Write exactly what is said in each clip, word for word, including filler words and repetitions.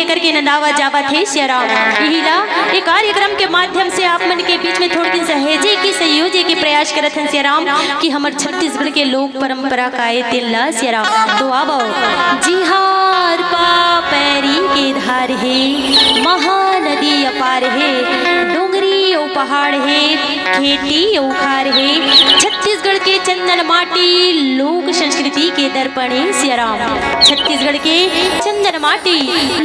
करके नंदावत जावत हे सिया राम। इही ला ए कार्यक्रम के माध्यम से आप मन के बीच में थोड़ दिन सहेजे के, संयोजे के प्रयास करत हन सिया राम, कि हमर छत्तीसगढ़ के लोक परंपरा का ए तेन ला सिया राम। तो आवव, जिहां अरपा पैरी के धार हे, महानदी अपार हे, डोंगरी अउ पहाड़ हे, खेती अउ खार हे। छत्तीसगढ़ के चंदन माटी लोक संस्कृति के दर्पण हे सिया राम। छत्तीसगढ़ के चंदन माटी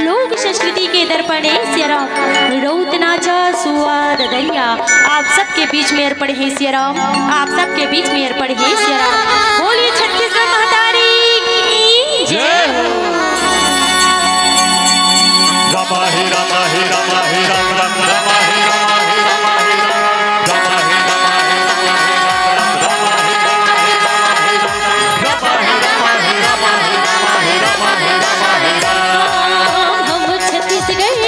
लोक संस्कृति के दर्पण हे सिया राम। रउत नाचा सुआ ददरिया आप सबके बीच में अर्पण हे सिया राम। आप सबके बीच में अर्पण हे सिया राम। बोलिए छत्तीसगढ़ महतारी की जय। जय हो। रामा हे रामा हे रामा हे राम राम रामा हे रामा हे रामा हे राम राम रामा हे रामा हे रामा हे राम राम रामा हे रामा हे रामा हे राम राम हे रामा हे रामा हे रामा हे रामा हे राम। हम छत्तीसगढ़,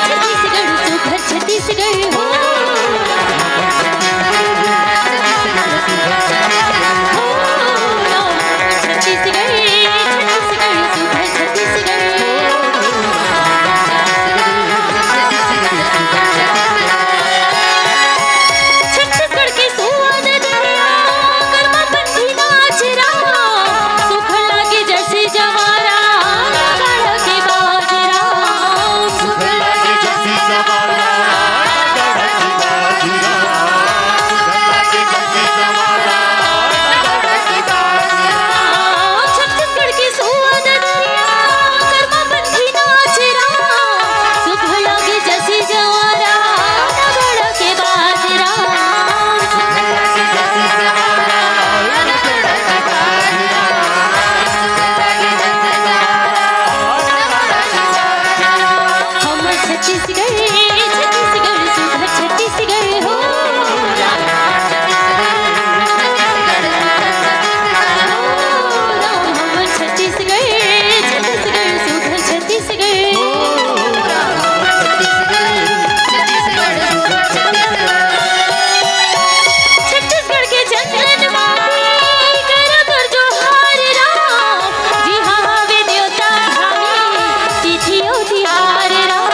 छत्तीसगढ़ सुघर छत्तीसगढ़ हो। छत्तीसगढ़, छत्तीसगढ़ सुघर छत्तीसगढ़। छत्तीसगढ़ के सुआ ददरिया, करवा पंथी नाच रहा, सुख लागे जैसे जवारा, नगाड़ा के बाज रहा। सुख लागे जैसे जवारा, नगाड़ा के बाज रहा। सुख लागे जैसे जवारा, नगाड़ा के बाज रहा। छत्तीसगढ़ के सुआ ददरिया, करवा पंथी नाच रहा, सुख लागे जैसे जवारा, नगाड़ा के बाज रहा। हमर छत्तीसगढ़, छत्तीसगढ़ सुघर छत्तीसगढ़ हो। हमर छत्तीसगढ़, छत्तीसगढ़ सुघर छत्तीसगढ़ हो। छत्तीसगढ़ के चंदन माटी करा तोर जोहार राम, जिहां हवे देवता धामी, तिथि अउ तिहार राम।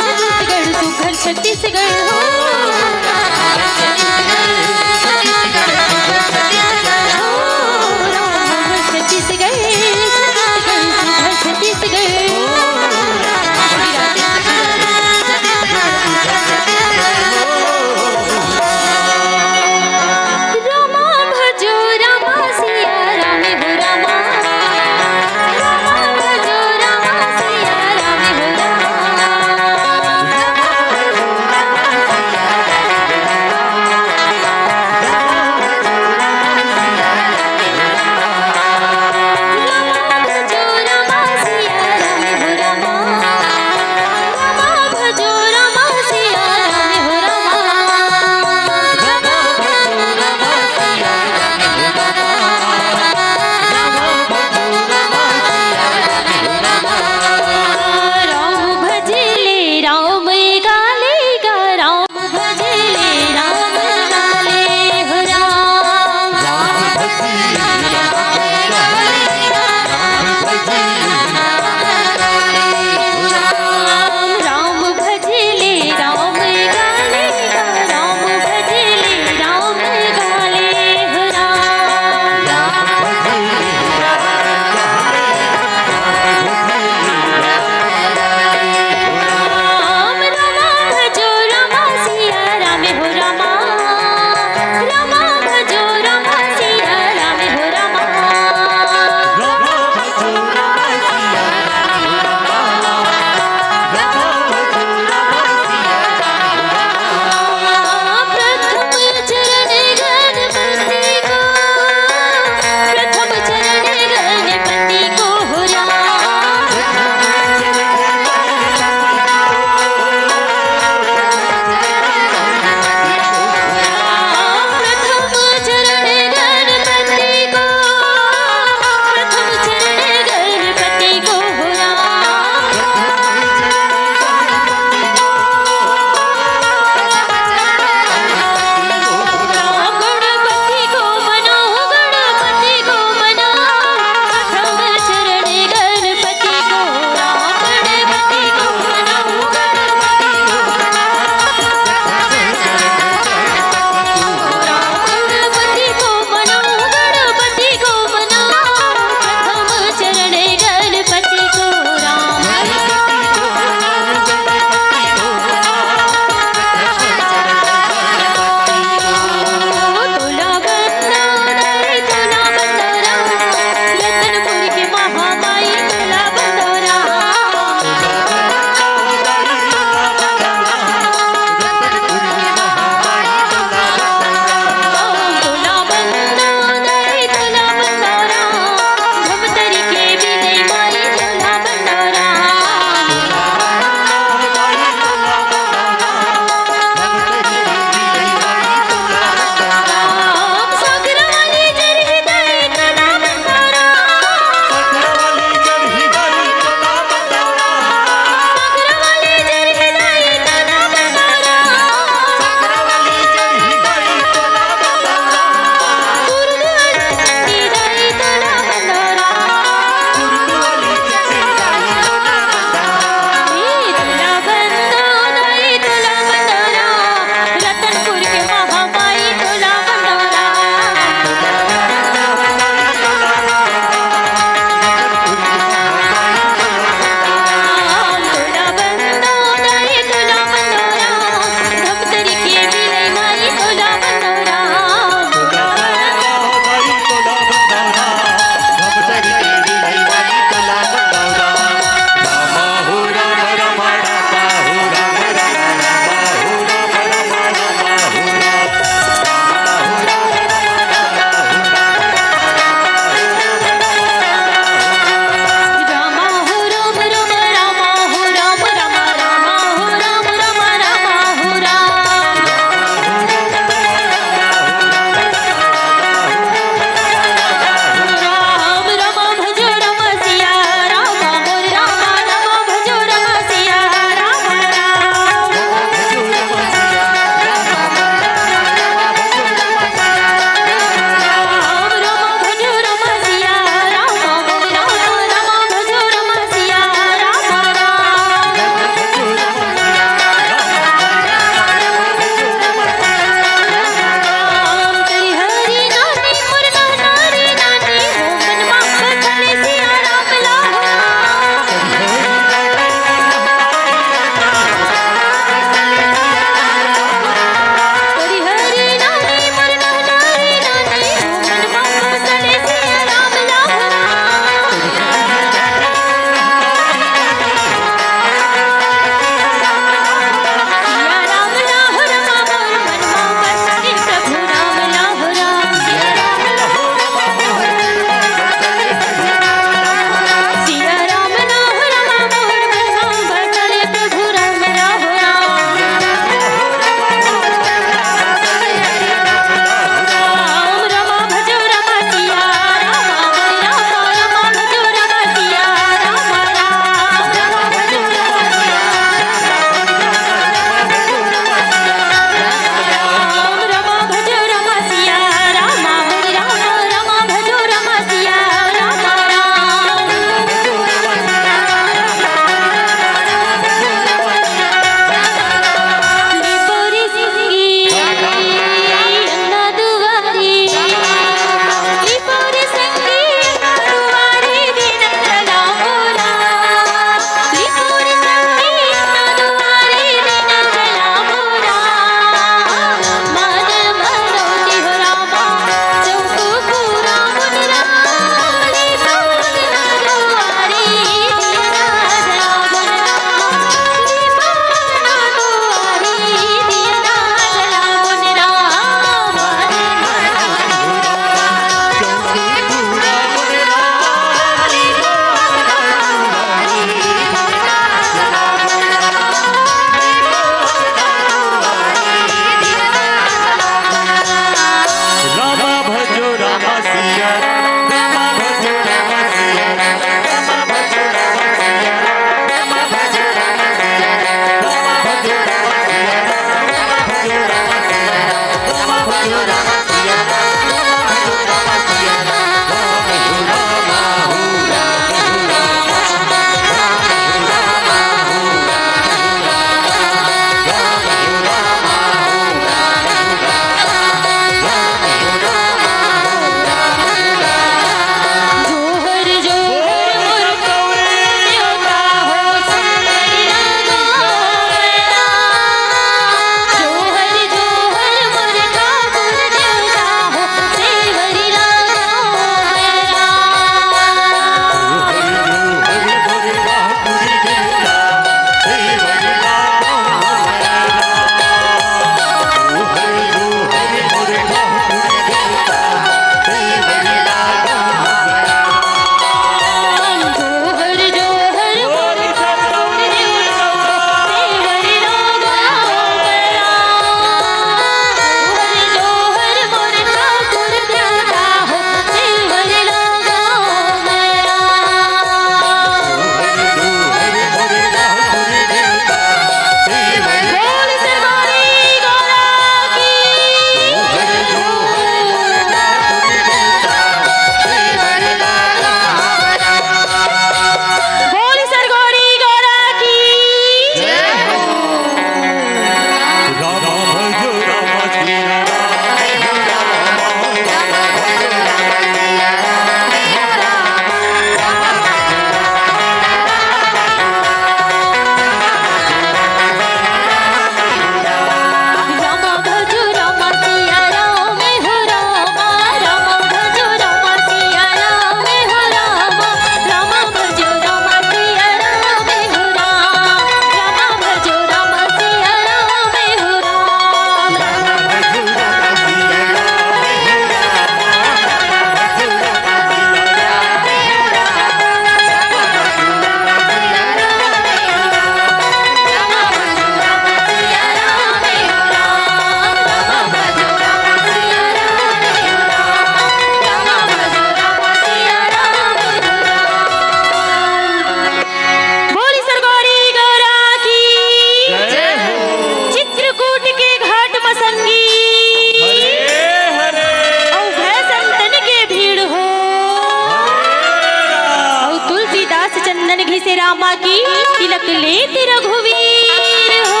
घिसे रामा की, तिलक लेत रघुवीर हो।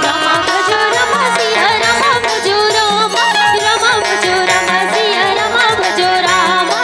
रामा भजो रामा सिया रामा भजो रामा, रामा भजो रामा सिया रामा भजो रामा।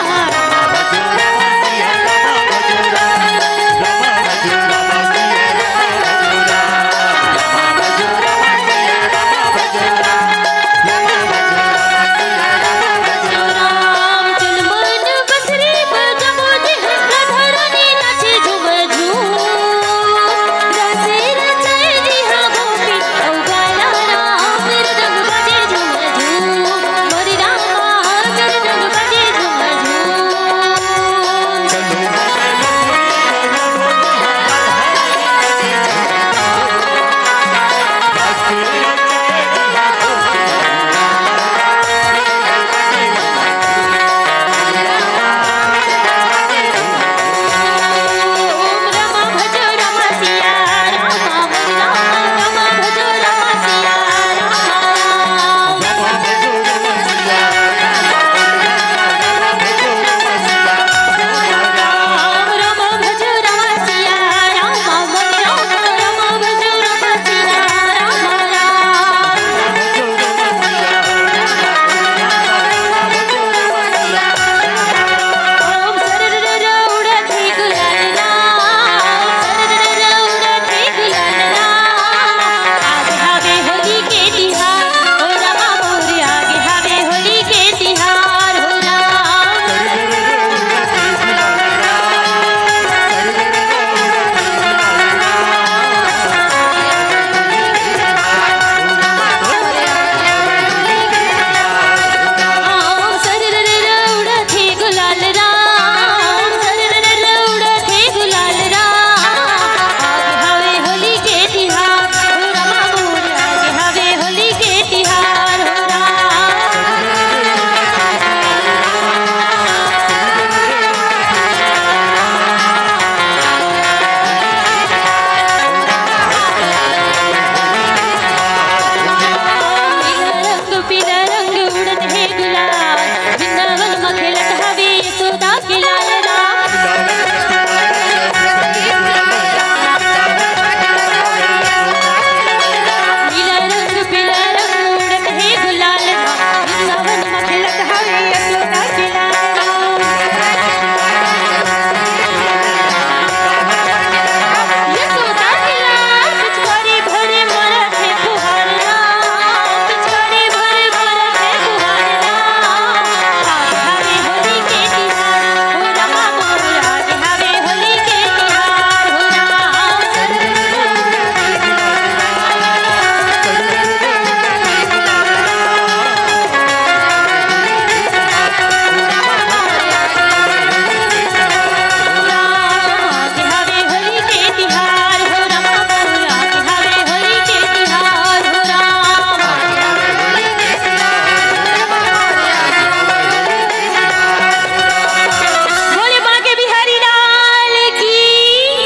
बोले बांके बिहारी लाल की।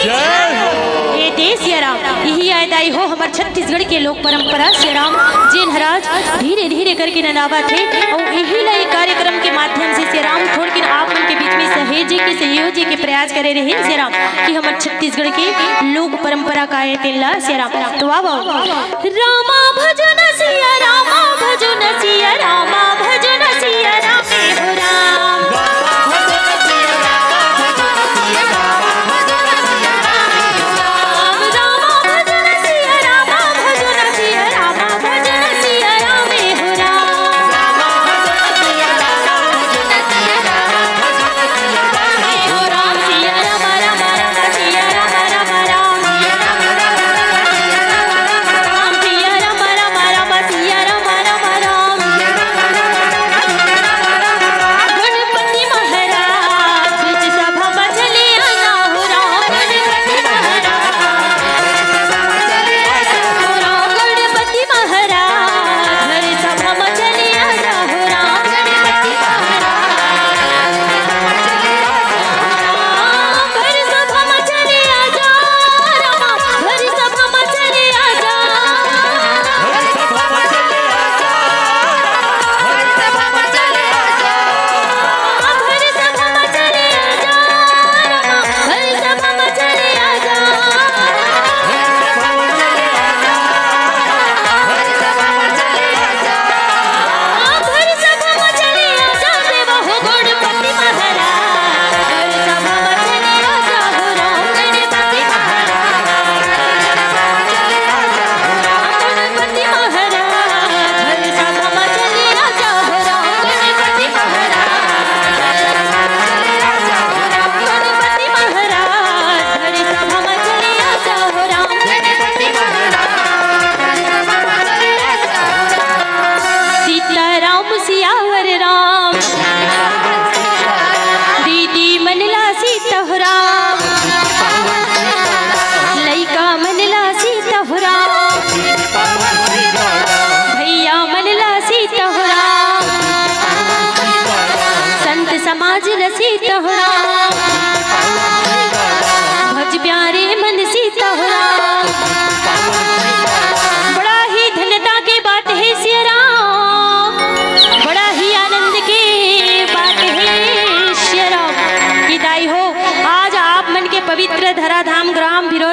जय हो। ए दे सिया राम, इही आय दाई हो हमर छत्तीसगढ़ के लोक परंपरा सिया राम, जेन हर आज धीरे धीरे करके नंदावत हे। अउ इही ला ए कार्यक्रम के माध्यम से सिया राम थोड़किन आप मन के बीच में सहेजे के, संयोजे के प्रयास करे रहिन सिया राम कि हमर छत्तीसगढ़ के लोक परंपरा का ए तेन ला सिया राम। तो वाह, वाह। रामा भजो न सिया, रामा भजो न सिया, रामा भजो न सिया, रामे हो राम। रामा भजो न सिया, रामा भजो न सिया, रामा भजो न सिया, रामे हो राम।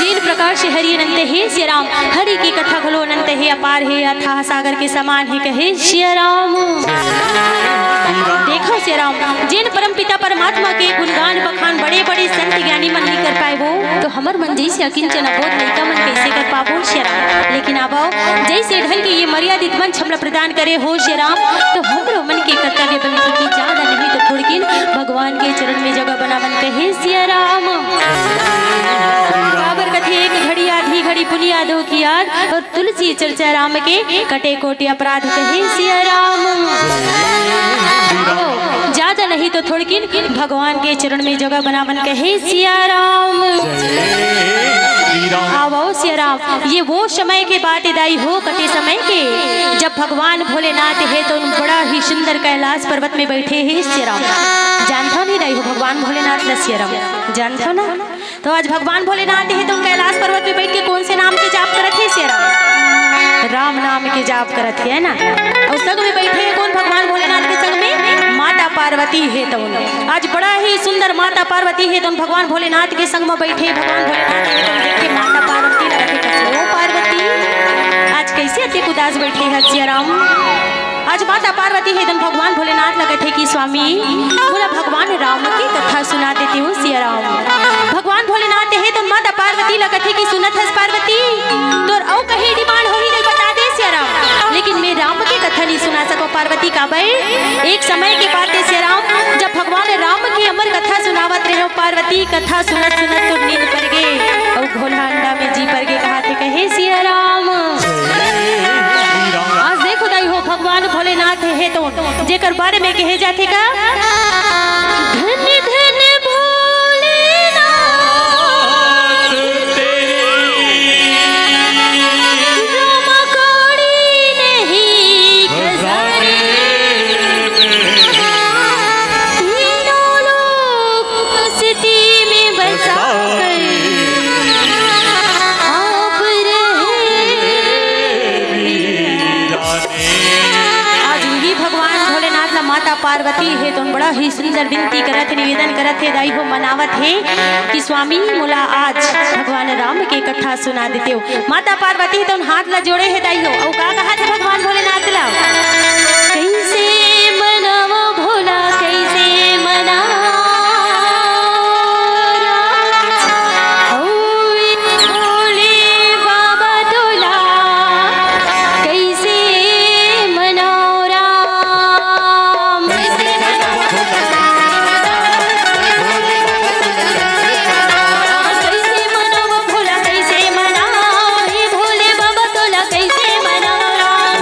जिन प्रकार से हरि अनंत हे सिया राम, हरि के कथा घलो अनंत हे, अपार हे, अथाह सागर के समान हे, कहे सिया राम। देखो सिया राम, जिन परम पिता परमात्मा के गुणगान बखान बड़े बड़े संत ज्ञानी मन नइ कर पाए वो, तो हमर मन जइसे अकिंचन अबोध लइका मन कइसे कर पाबो सिया राम। लेकिन आवव, जइसे ढंग के ये मर्यादित मंच हमला प्रदान करे हो सिया राम, तो हमरो मन के कर्तव्य बनथे कि ज्यादा नहीं तो थोड़किन भगवान के चरण में जगह बनावन, कहे सिया राम। काबर कथे, एक घड़ी आधी घड़ी पुनि याद हो कि याद, और तुलसी चर्चा राम के, कटे कोटि अपराध, कहे सिया राम। ज्यादा नहीं तो थोड़किन भगवान के चरण में जगह बनावन, कहे सिया राम। आवव सिया राम, ये वो समय के बात हे दाई हो, कते समय के, जब भगवान भोलेनाथ हे तो बड़ा ही सुंदर कैलाश पर्वत में बैठे हे सिया राम। जानथव नहीं दाई हो भगवान भोलेनाथ ला सिया राम, जानथव ना? तो आज भगवान भोलेनाथ हे तो कैलाश पर्वत में बैठ के कौन से नाम के जाप करत हे सिया राम? राम नाम के जाप करत हे, है ना? और संग में बैठे हे कौन भगवान भोलेनाथ के संग में? माता पार्वती हे तो। आज बड़ा ही सुंदर माता पार्वती हे तो भगवान भोलेनाथ के संग में बैठे, भगवान भोलेनाथ हे तो देख के माता पार्वती ला कथे, ओ पार्वती, आज कइसे अतेक उदास बैठे हस सिया राम? आज माता पार्वती हे तेन भगवान भोलेनाथ ला कथे कि स्वामी, मोला भगवान राम के कथा सुना देते हो सिया राम। भगवान भोलेनाथ हे तेन माता पार्वती ला कथे कि सुनत हस पार्वती, तोर अउ कहीं डिमांड होही त बता दे सिया राम, लेकिन मैं राम के कथा नहीं सुना सको पार्वती। काबर? एक समय के बात हे सिया राम, जब भगवान राम के अमर कथा सुनावत रहे हो पार्वती, कथा सुनत सुनत तोर नींद पर गे अउ घोला अंडा में जी पर गे। कहा थे कहे सिया राम। आज देखो दाई हो, भगवान भोलेनाथ हे तो जेकर बारे में कहे जाथे का, धन धन भोलेनाथ तेरी, राम कौड़ी नहीं खजाने में, तीनों लोक स्थिति में बसा कर आप रहे। आज वही भगवान भोलेनाथ ला माता पार्वती हे तो बड़ा ही सुंदर विनती करत हे, निवेदन करत हे, दाई हो मनावत हे कि स्वामी मोला आज भगवान राम के कथा सुना देते हो। माता पार्वती हे तो हाथ ला जोड़े हे दाई हो, अउ का कहा थे भगवान भोलेनाथ ला? कैसे मनावा भोला, कैसे मनावा राम? ओ भोले बाबा तोला कैसे मनाओ राम? कैसे मनाओ भोला, कैसे मनाओ? हे भोले बाबा तोला कैसे मनाओ राम?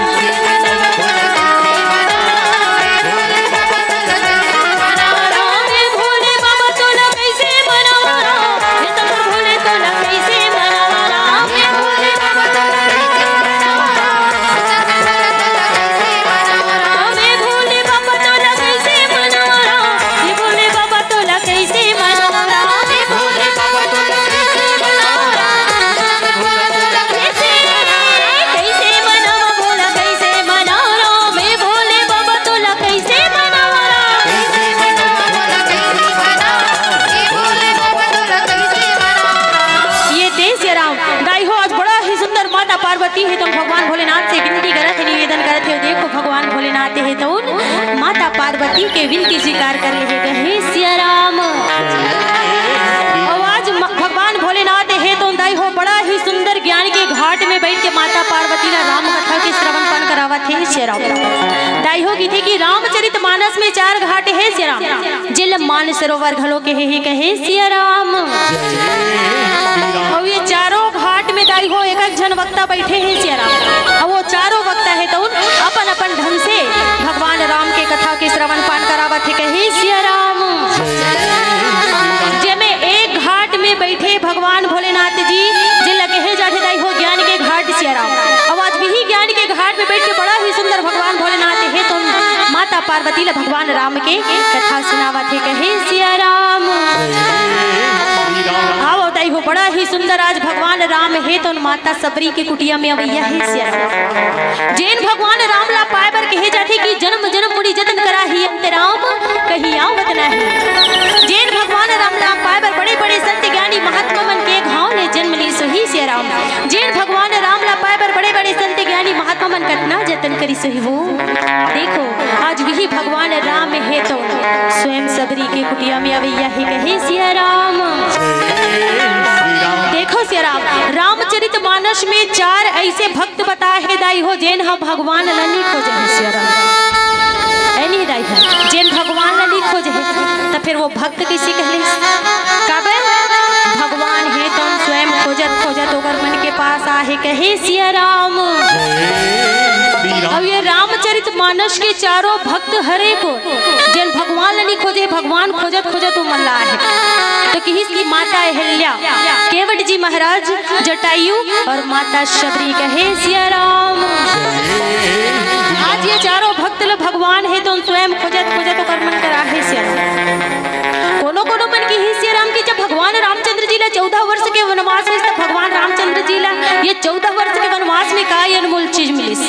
हे भोले बाबा तोला कैसे मनाओ राम? हे शंकर भोले तोला कैसे मनाओ राम? हे भोले बाबा तोला कैसे मनाओ राम? हे भोले बाबा तोला कैसे मनाओ राम? हे भोले बाबा तोला कैसे मनाओ राम? हे भोले बाबा तोला कैसे मनाओ राम? कैसे, कैसे मनाओ भोला, कैसे मनाओ राम? हे भोले बाबा तोला कैसे मनाओ राम? ये देश या राम, दाई हो, आज बड़ा ही सुंदर माता पार्वती हे तो भगवान भोलेनाथ से विनती करत हे, निवेदन करत हे। देखो भगवान भोलेनाथ हे तो माता पार्वती के विनती स्वीकार करे हे, कहे सिया राम। अउ आज म-, भगवान भोलेनाथ हे तो दाई हो बड़ा ही सुंदर ज्ञान के घाट में बैठ के माता पार्वती ला राम कथा के श्रवण पान करावत हे सिया राम। दाई हो कथे कि रामचरित मानस में चार घाट हे सिया राम, जेला मान सरोवर घलो कहे हे, कहे सिया राम। अउ ये चारों घाट में दाई हो एक एक झन वक्ता बैठे हे सिया राम। अउ वो चारों वक्ता हे तो अपन अपन ढंग से भगवान राम के कथा के श्रवण पान करावत हे, कहे सिया राम। जेमे एक घाट में बैठे भगवान भोलेनाथ जी, जेला कहे जाथे दाई हो ज्ञान के घाट सिया राम। अउ आज वही ज्ञान के घाट में बैठ के बड़ा ही सुंदर भगवान भोलेनाथ हे तो माता पार्वती ला भगवान राम के कथा सुनावत हे, कहे सिया राम। आओ दाई हो, बड़ा ही सुंदर आज भगवान राम हे तो माता सबरी के कुटिया में अवैया हे सिया राम। जेन भगवान राम ला पाए बर कहे जाथे कि जन्म जन्म मुनि जतन करा ही अंत राम कहीं आवत नाही। जेन भगवान राम ला पाए बर बड़े बड़े संत ज्ञानी महात्मा मन के घाव ले जन्म ली सोही सिया राम। जेन भगवान राम ला पाए बर बड़े बड़े संत ज्ञानी महात्मा मन कतना जतन करी सोही वो। देखो आज वही भगवान राम हे तो स्वयं सबरी के कुटिया में अवैया हे, कहे सिया राम। देखो सिया राम, रामचरित मानस में चार ऐसे भक्त बताए हे दाई हो, जेन ह भगवान ल नी खोजे हे सिया राम। ए नी दाई हो, जेन भगवान ल नी खोजे हे, त फिर वो भक्त कइसे कहले? काबर? भगवान हे तो स्वयं खोजत खोजत ओकर मन के पास आहे, कहे सिया राम। अब ये रामचरित मानस के चारों भक्त हरे को, जेन भगवान ल नी खोजे, भगवान खोजत खोजत वो मन ला आहे। तो किहिस कि माता अहिल्या, केवट जी महाराज, जटायु और माता शबरी, कहे सिया राम। आज ये चारों भक्त ल भगवान हे तो स्वयं खोजत खोजत ओकर मन करा हे सिया राम। कोनो कोनो मन किहिस सिया राम कि जब भगवान रामचंद्र जी ला चौदह वर्ष के वनवास होइस, तब भगवान रामचंद्र जी ला ये चौदह वर्ष के वनवास में का ये अनमोल चीज मिलिस।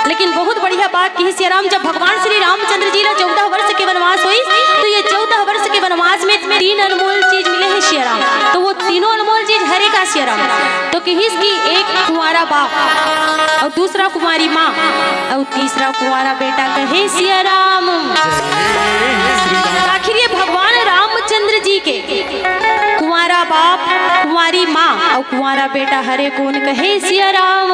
लेकिन बहुत बढ़िया बात कही सिया राम, जब भगवान श्री रामचंद्र जी ला चौदह वर्ष के वनवास होइस, तो ये चौदह वर्ष के वनवास में तीन अनमोल चीज मिले हे सिया राम। तो वो तीनों अनमोल चीज हरे का सिया राम? तो कहिस कि एक कुंवारा बाप, और दूसरा कुंवारी माँ, और तीसरा कुंवारा बेटा। कहे सिया राम। आखिर ये भगवान रामचंद्र जी के कुंवारा बाप, कुंवारी माँ और कुंवारा बेटा हरे कोन? कहे सिया राम।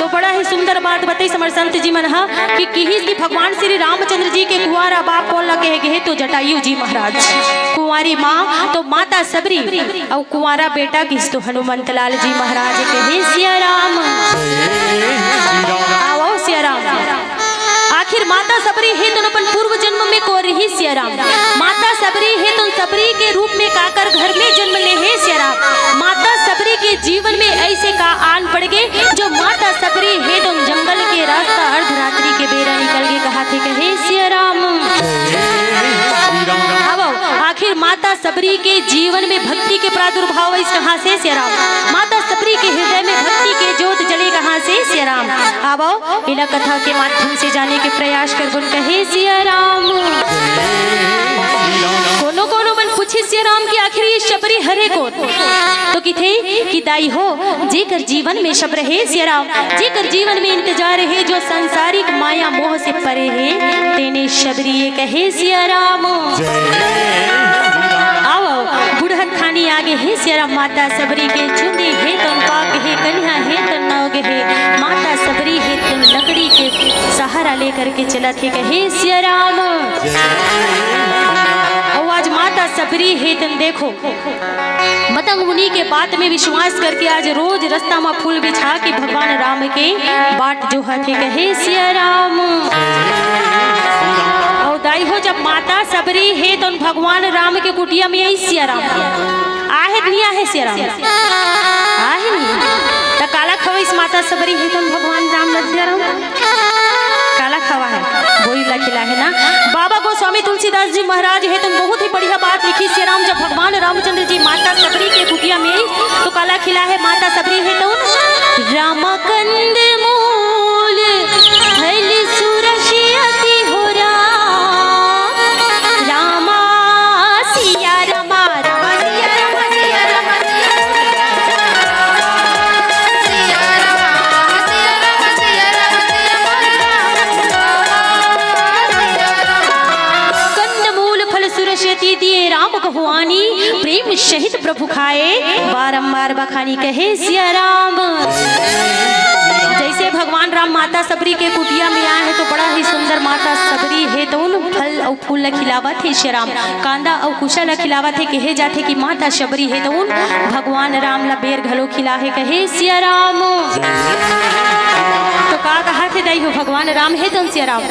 तो बड़ा ही सुंदर बात बताइस हमर संत जी मन ह कि किहिस कि भगवान श्री रामचंद्र जी के कुंवारा बाप कोन ला कहे गे हे? तो जटायु जी महाराज। कुंवारी माँ तो माता सबरी और कुंवारा बेटा किहिस तो हनुमंत लाल जी महाराज। कहे सिया राम। आवो सिया राम। आखिर माता सबरी हे तो अपन पूर्व जन्म में कोन रहिस सिया राम? माता सबरी हे तो सबरी के रूप में काकर घर में जन्म ले हे सिया राम? माता सबरी के जीवन में ऐसे का आन पड़ गे जो माता सबरी हे तो जंगल के रास्ता अर्धरात्रि के बेरा निकल गे? कहा थे कहे सिया राम। आवो, आखिर माता सबरी के जीवन में भक्ति के प्रादुर्भाव इस कहाँ से सिया राम? माता सबरी के हृदय में भक्ति के जोत जले कहाँ से सिया राम? आवो, इला कथा के माध्यम से जाने के प्रयास करबो न। कहे सिया राम। कोनो कोनो मन पूछे सिया राम कि आखिर ये शबरी हरे कोन? तो किथे कि दाई हो, जेकर जीवन में शबर हे सिया राम, जेकर जीवन में इंतजार हे, जो सांसारिक माया मोह से परे हे, तेने शबरी ये। कहे सिया राम। आवो, बुढ़त खानी आगे हे सिया राम, माता सबरी के चुंदी हे तो पाग हे, कन्या हे तो नौग हे, माता सबरी हे तो लकड़ी के सहारा लेकर के चलत हे। कहे सिया राम। अउ आज माता सबरी हे तन देखो, मतंग मुनि के बात में विश्वास करके आज रोज रास्ता म फूल बिछा के भगवान राम के बाट जोहत हे। कहे सिया राम। अउ दाई हो, जब माता सबरी हे तो भगवान राम के कुटिया में आई सिया राम। आहे कि नहीं आहे सिया राम? आहे नहीं। त काला खवाइस माता सबरी हे तो भगवान राम ल सिया राम? काला खवा हे, बोरी ला खिला हे ना। बाबा गोस्वामी तुलसीदास जी महाराज हे तो बहुत ही बढ़िया बात लिखिस सिया राम। जब भगवान रामचंद्र जी माता सबरी के कुटिया में तो काला खिला हे माता सबरी हे तो रामा कंद मूल फल सुरस अति हो राम। रामा सिया रामा, रामा सिया रामा, सिया रामा सिया रामा। कंदमूल फल सुरस अति दिए राम कहुआनी, प्रेम सहित प्रभु खाए बारंबार बखानी। कहे सिया राम। जैसे भगवान राम माता सबरी के कुटिया में आए हे तो बड़ा ही सुंदर माता सबरी हे तो उन फल अउ फूल ल खिलावत हे सिया राम, कांदा अउ कुसा ल खिलावत हे। कहे जाथे कि माता सबरी हे तो उन भगवान राम ल बेर घलो खिला हे। कहे सिया राम। तो का कहा थे दाई हो, भगवान राम हे तो सिया राम?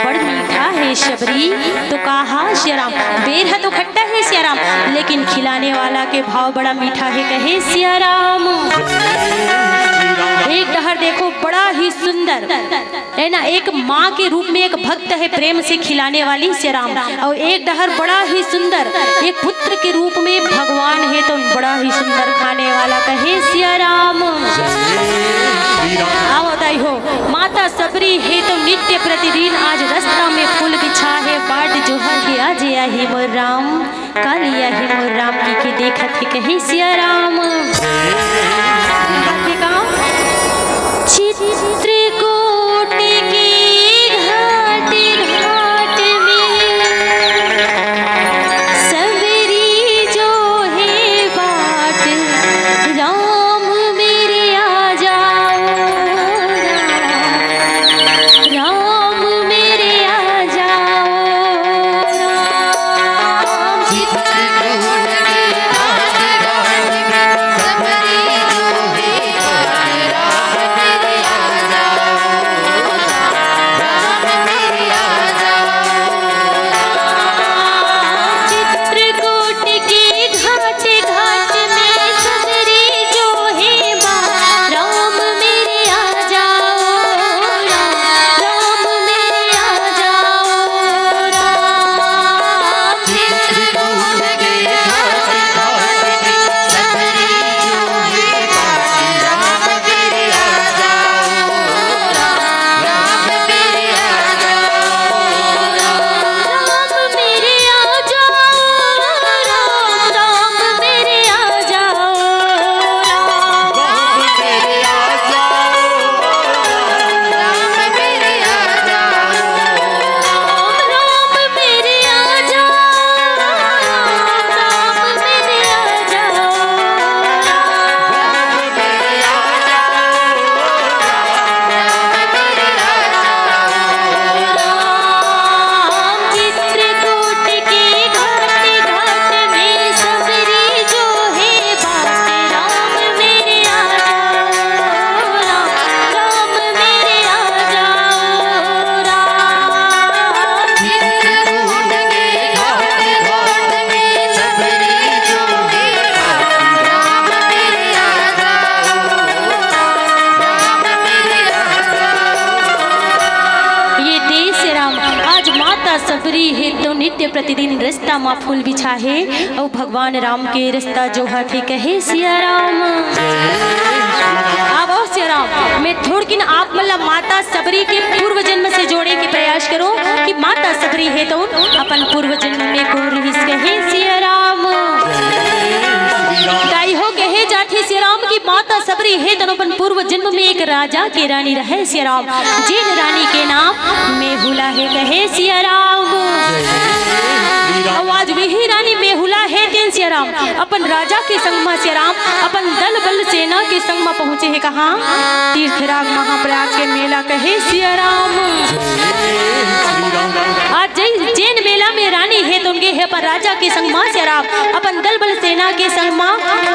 बड़ मीठा हे सबरी। तो कहा सिया राम, बेर ह तो खट्टा हे सिया राम, लेकिन खिलाने वाला के भाव बड़ा मीठा हे। कहे सिया राम। एक डहर देखो, बड़ा ही सुंदर है ना, एक माँ के रूप में एक भक्त है, प्रेम से खिलाने वाली सिया राम, और एक डहर बड़ा ही सुंदर एक पुत्र के रूप में भगवान है, तो बड़ा ही सुंदर खाने वाला। कहे सिया राम। आओ दाई हो, माता सबरी हे तो नित्य प्रतिदिन आज रास्ता में फूल बिछा हे, बाट जोहर के आजे आही मोर राम, काली आही मोर राम की, की देखत हे। कहे सिया राम। देखा चित्रकूट के घाट घाट में सबरी जो हे बाट, राम मेरे आ जाओ, राम, राम मेरे आ जाओ, राम। चित्रकूट के घाट घाट में सबरी जो सबरी हे तो नित्य प्रतिदिन रस्ता मा फूल बिछा हे, अउ भगवान राम के रस्ता जोहत हे, कहे सिया राम। आवो सिया राम, मैं थोड़किन आप मन ला माता सबरी के पूर्व जन्म से जोड़े के प्रयास करूं कि माता सबरी हे तो अपन पूर्व जन्म में कौन रहिस, कहे सिया राम। दाई हो, कहे जाथे सिया राम कि माता सबरी हे तो अपन पूर्व जन्म में एक राजा के रानी रहे सिया राम, जेन रानी के नाम मेहुला हे, कहे सिया राम। अउ आज वही रानी मेहुला हे तेन सिया राम अपन राजा के संग म सिया राम, अपन दल बल सेना के संग म पहुंचे हे कहां? तीर्थराज महाप्रयाग के मेला, कहे सिया राम। आज जै-, जेन मेला में रानी हे तोन गे हे अपन राजा के संग म सिया राम, अपन दल बल सेना के संग म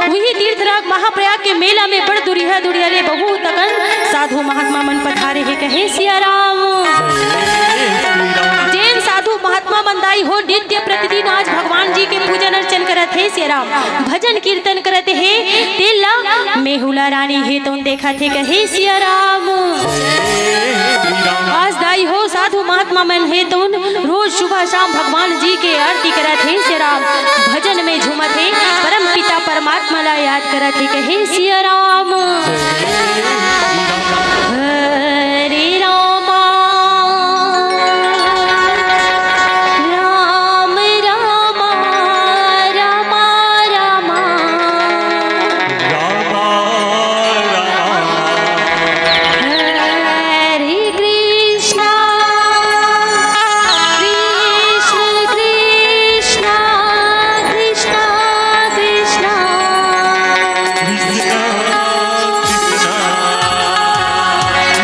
उही तीर्थराज महाप्रयाग के मेला में बड़ दुरिहा दुरिहा ले बहुत अकन साधु महात्मा मन पधारे हे, कहे सिया राम। जेन साधु महात्मा मन दाई हो नित्य प्रतिदिन आज भगवान जी के पूजन अर्चन करत हे सिया राम, भजन कीर्तन करत हे, तेला मेहुला रानी हे तोन देखत हे, कहे सिया राम। आज दाई हो साधु महात्मा मन हे तोन रोज सुबह शाम भगवान जी के आरती करत हे सिया राम, भजन में झूमत हे, परम पिता परमात्मा ला याद करत हे, कहे सिया राम। हरे रामा, राम रामा, रामा रामा। रामा, रामा। हरे कृष्णा, कृष्ण कृष्णा, कृष्णा कृष्णा। कृष्णा, कृष्णा।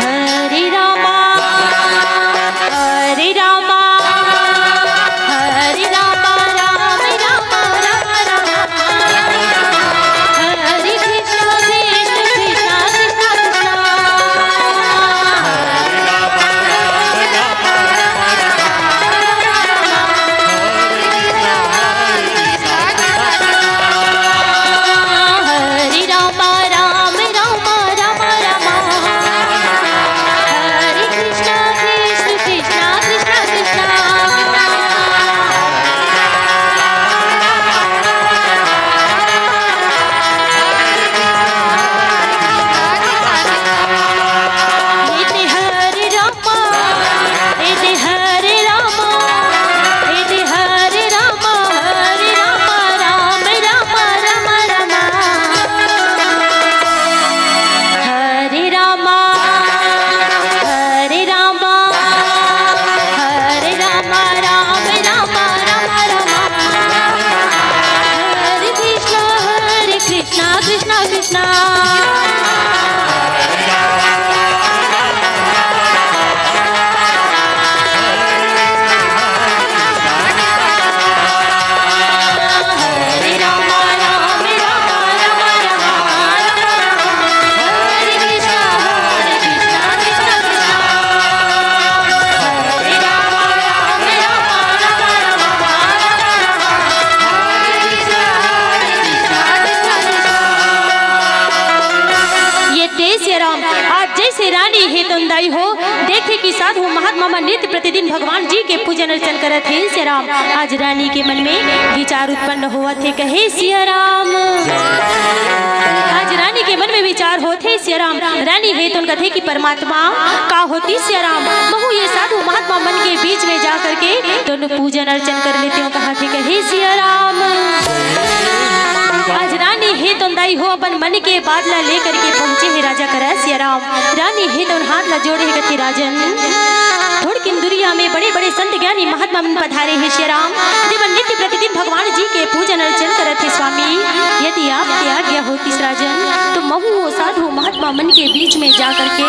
हरे रामा, हरे रामा, हरे रामा, राम राम, राम राम। हरे कृष्णा, कृष्ण कृष्णा, कृष्णा कृष्णा। हरे राम राम राम राम राम। हरे कृष्णा कृष्ण कृष्णा कृष्णा कृष्णा। हरे राम, हरे राम, हरे राम, हरे राम, राम राम, राम राम। हरे राम, हरे राम, हरे राम, राम राम, राम राम। हरे कृष्णा, हरे कृष्णा, कृष्णा कृष्णा। ये तेज सिया राम, आज जैसे रानी हे तोन दाई हो, देखे कि साधु महात्मा मन नित्य प्रतिदिन भगवान जी के पूजन अर्चन करत हे सिया राम। आज रानी के मन में विचार उत्पन्न होवत हे, कहे सिया राम। आज रानी के मन में विचार होत हे सिया राम। रानी हे तोन कथे कि परमात्मा, का होतिस सिया राम, महू ये साधु महात्मा मन के बीच में जा करके तोन पूजन अर्चन कर लेतेंव, कहाथे, कहे सिया राम। आज रानी हे तोन दाई हो अपन मन के बात ला लेकर के पहुंचे हे राजा करा सिया राम। रानी हे तोन हाथ ला जोड़े हे कथे, राजन, थोड़किन दुरिहा में बड़े-बड़े संत ज्ञानी महात्मा मन पधारे हे सिया राम, जेमन नित्य प्रतिदिन भगवान जी के पूजन अर्चन करत हे स्वामी। यदि आपके आज्ञा होतिस राजन, तो महू वो साधु महात्मा मन के बीच में जा करके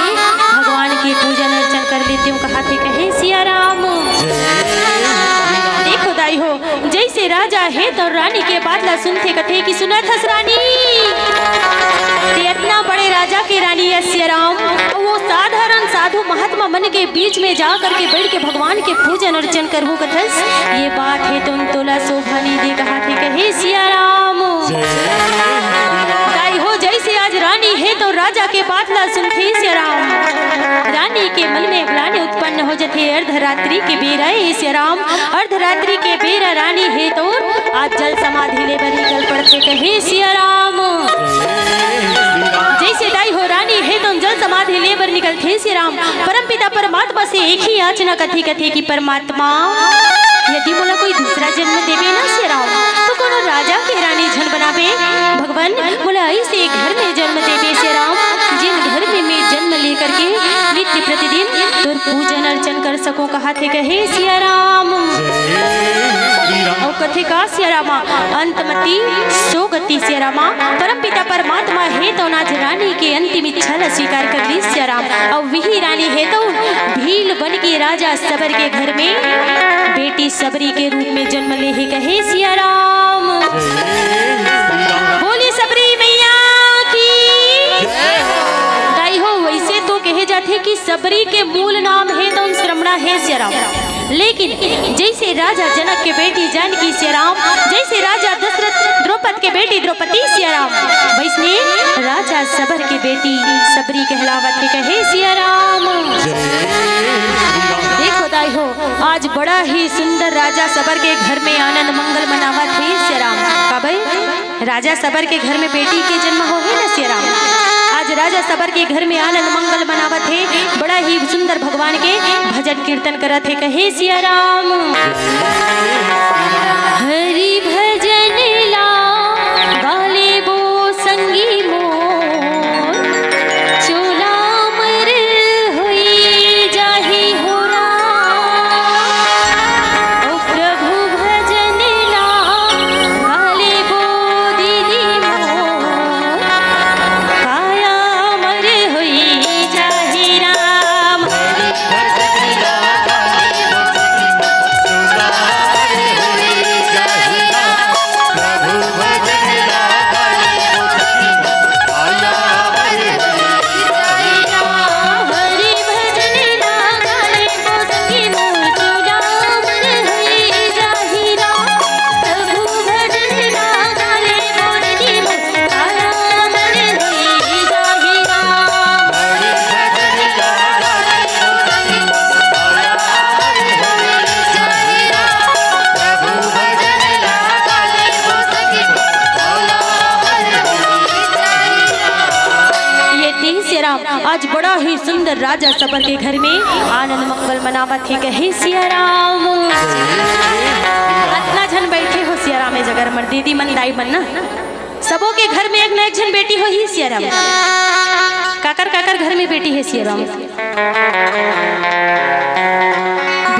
भगवान के पूजन अर्चन कर लेतेंव, कहाथे, कहे सिया राम। देखो दाई हो, जैसे राजा हे तो रानी के बात ला सुनथे, कथे कि सुनत हस रानी, ते अतना बड़े राजा के रानी अस सिया राम, वो साधारण साधु महात्मा मन के बीच में जा करके बैठ के भगवान के पूजन अर्चन करहूं कथस, ये बात हे तोन तोला शोभा नइ दे, कहाथे, कहे सिया राम। दाई हो, जैसे आज रानी हे तो राजा के बात ला सुनथे सिया राम, रानी के मन में ग्लानि उत्पन्न जथे अर्धरात्रि के बेरा ए सिया राम, अर्धरात्रि के बेरा रानी हे तो आज जल समाधि ले बर निकल पड़थे कहे सिया राम। जैसे दाई हो रानी हे तो जल समाधि ले बर निकलथे सिया राम, परम पिता परमात्मा से एक ही याचना कथे, कथे कि परमात्मा, यदि मोला कोई दूसरा जन्म देबे ना सिया राम, तो कोनो राजा के रानी झन बनाबे भगवान, मोला ऐसे घर में जन्म देबे सिया राम, जिन घर में मैं जन्म लेकर के नित्य प्रतिदिन तोर पूजन अर्चन कर सकूं, कहाथे कहे सिया राम। अउ कथे का सिया रामा, अंतमती सोगति सिया रामा, परम पिता परमात्मा हे तो ना रानी के अंतिम इच्छा ला स्वीकार कर ली सिया राम। अउ वही रानी हे तो भील बन के राजा सबर के घर में बेटी सबरी के रूप में जन्म ले हे कहे सिया राम। बोली सबरी मैया की। दाई हो, वैसे तो कहे जाथे कि सबरी के मूल नाम हे तो श्रमणा हे सिया राम, लेकिन जैसे राजा जनक के बेटी जानकी सिया राम, जैसे राजा दशरथ द्रौपद के बेटी द्रौपदी सिया राम, वैसने राजा सबर के बेटी सबरी कहलावत हे कहे सिया राम। देखो दाई हो, आज बड़ा ही सुंदर राजा सबर के घर में आनंद मंगल मनावत हे सिया राम। काबर? राजा सबर के घर में बेटी के जन्म होहे न सिया राम। आज राजा सबर के घर में आनंद मंगल मनावत हे, बड़ा ही सुंदर भगवान के भजन कीर्तन करत हे कहे सिया राम। हरि भजन ला गाले बो संगी मोर, चोला मर होई जाही हो राम। ओ प्रभु भजन ला गाले बो दीदी मोर, काया मर होई जाही राम। ये तीन सिया राम आज बड़ा ही सुंदर राजा सबर के घर में आनंद मंगल मनावत हे कहे सिया राम। अतना झन बैठे हो सिया राम, ए जगह हमर दीदी मन, दाई मन ना, सबो के घर में एक न एक झन बेटी होही सिया राम। काकर काकर घर में बेटी हे सिया राम?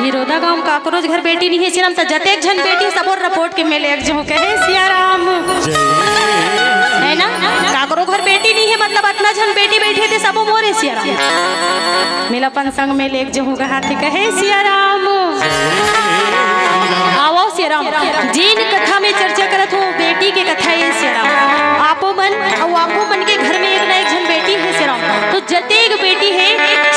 भिरोदा गांव काकरो घर बेटी नहीं हे सिया राम, त जतेक झन बेटी सबो रिपोर्ट के मेले एक झोंके हे सिया राम। है ना? काकरो घर बेटी नहीं हे, मतलब अतना झन बेटी बैठे ते सबो मोरे सिया राम। मेला अपन संग में लेके जहूं कहाथे कहे सिया राम। आवो सिया राम, जेन कथा में चर्चा करत हो, बेटी के कथा हे सिया राम। आपो मन अउ आपो मन के घर में एक ना एक झन बेटी हे सिया राम। तो जतेक बेटी हे,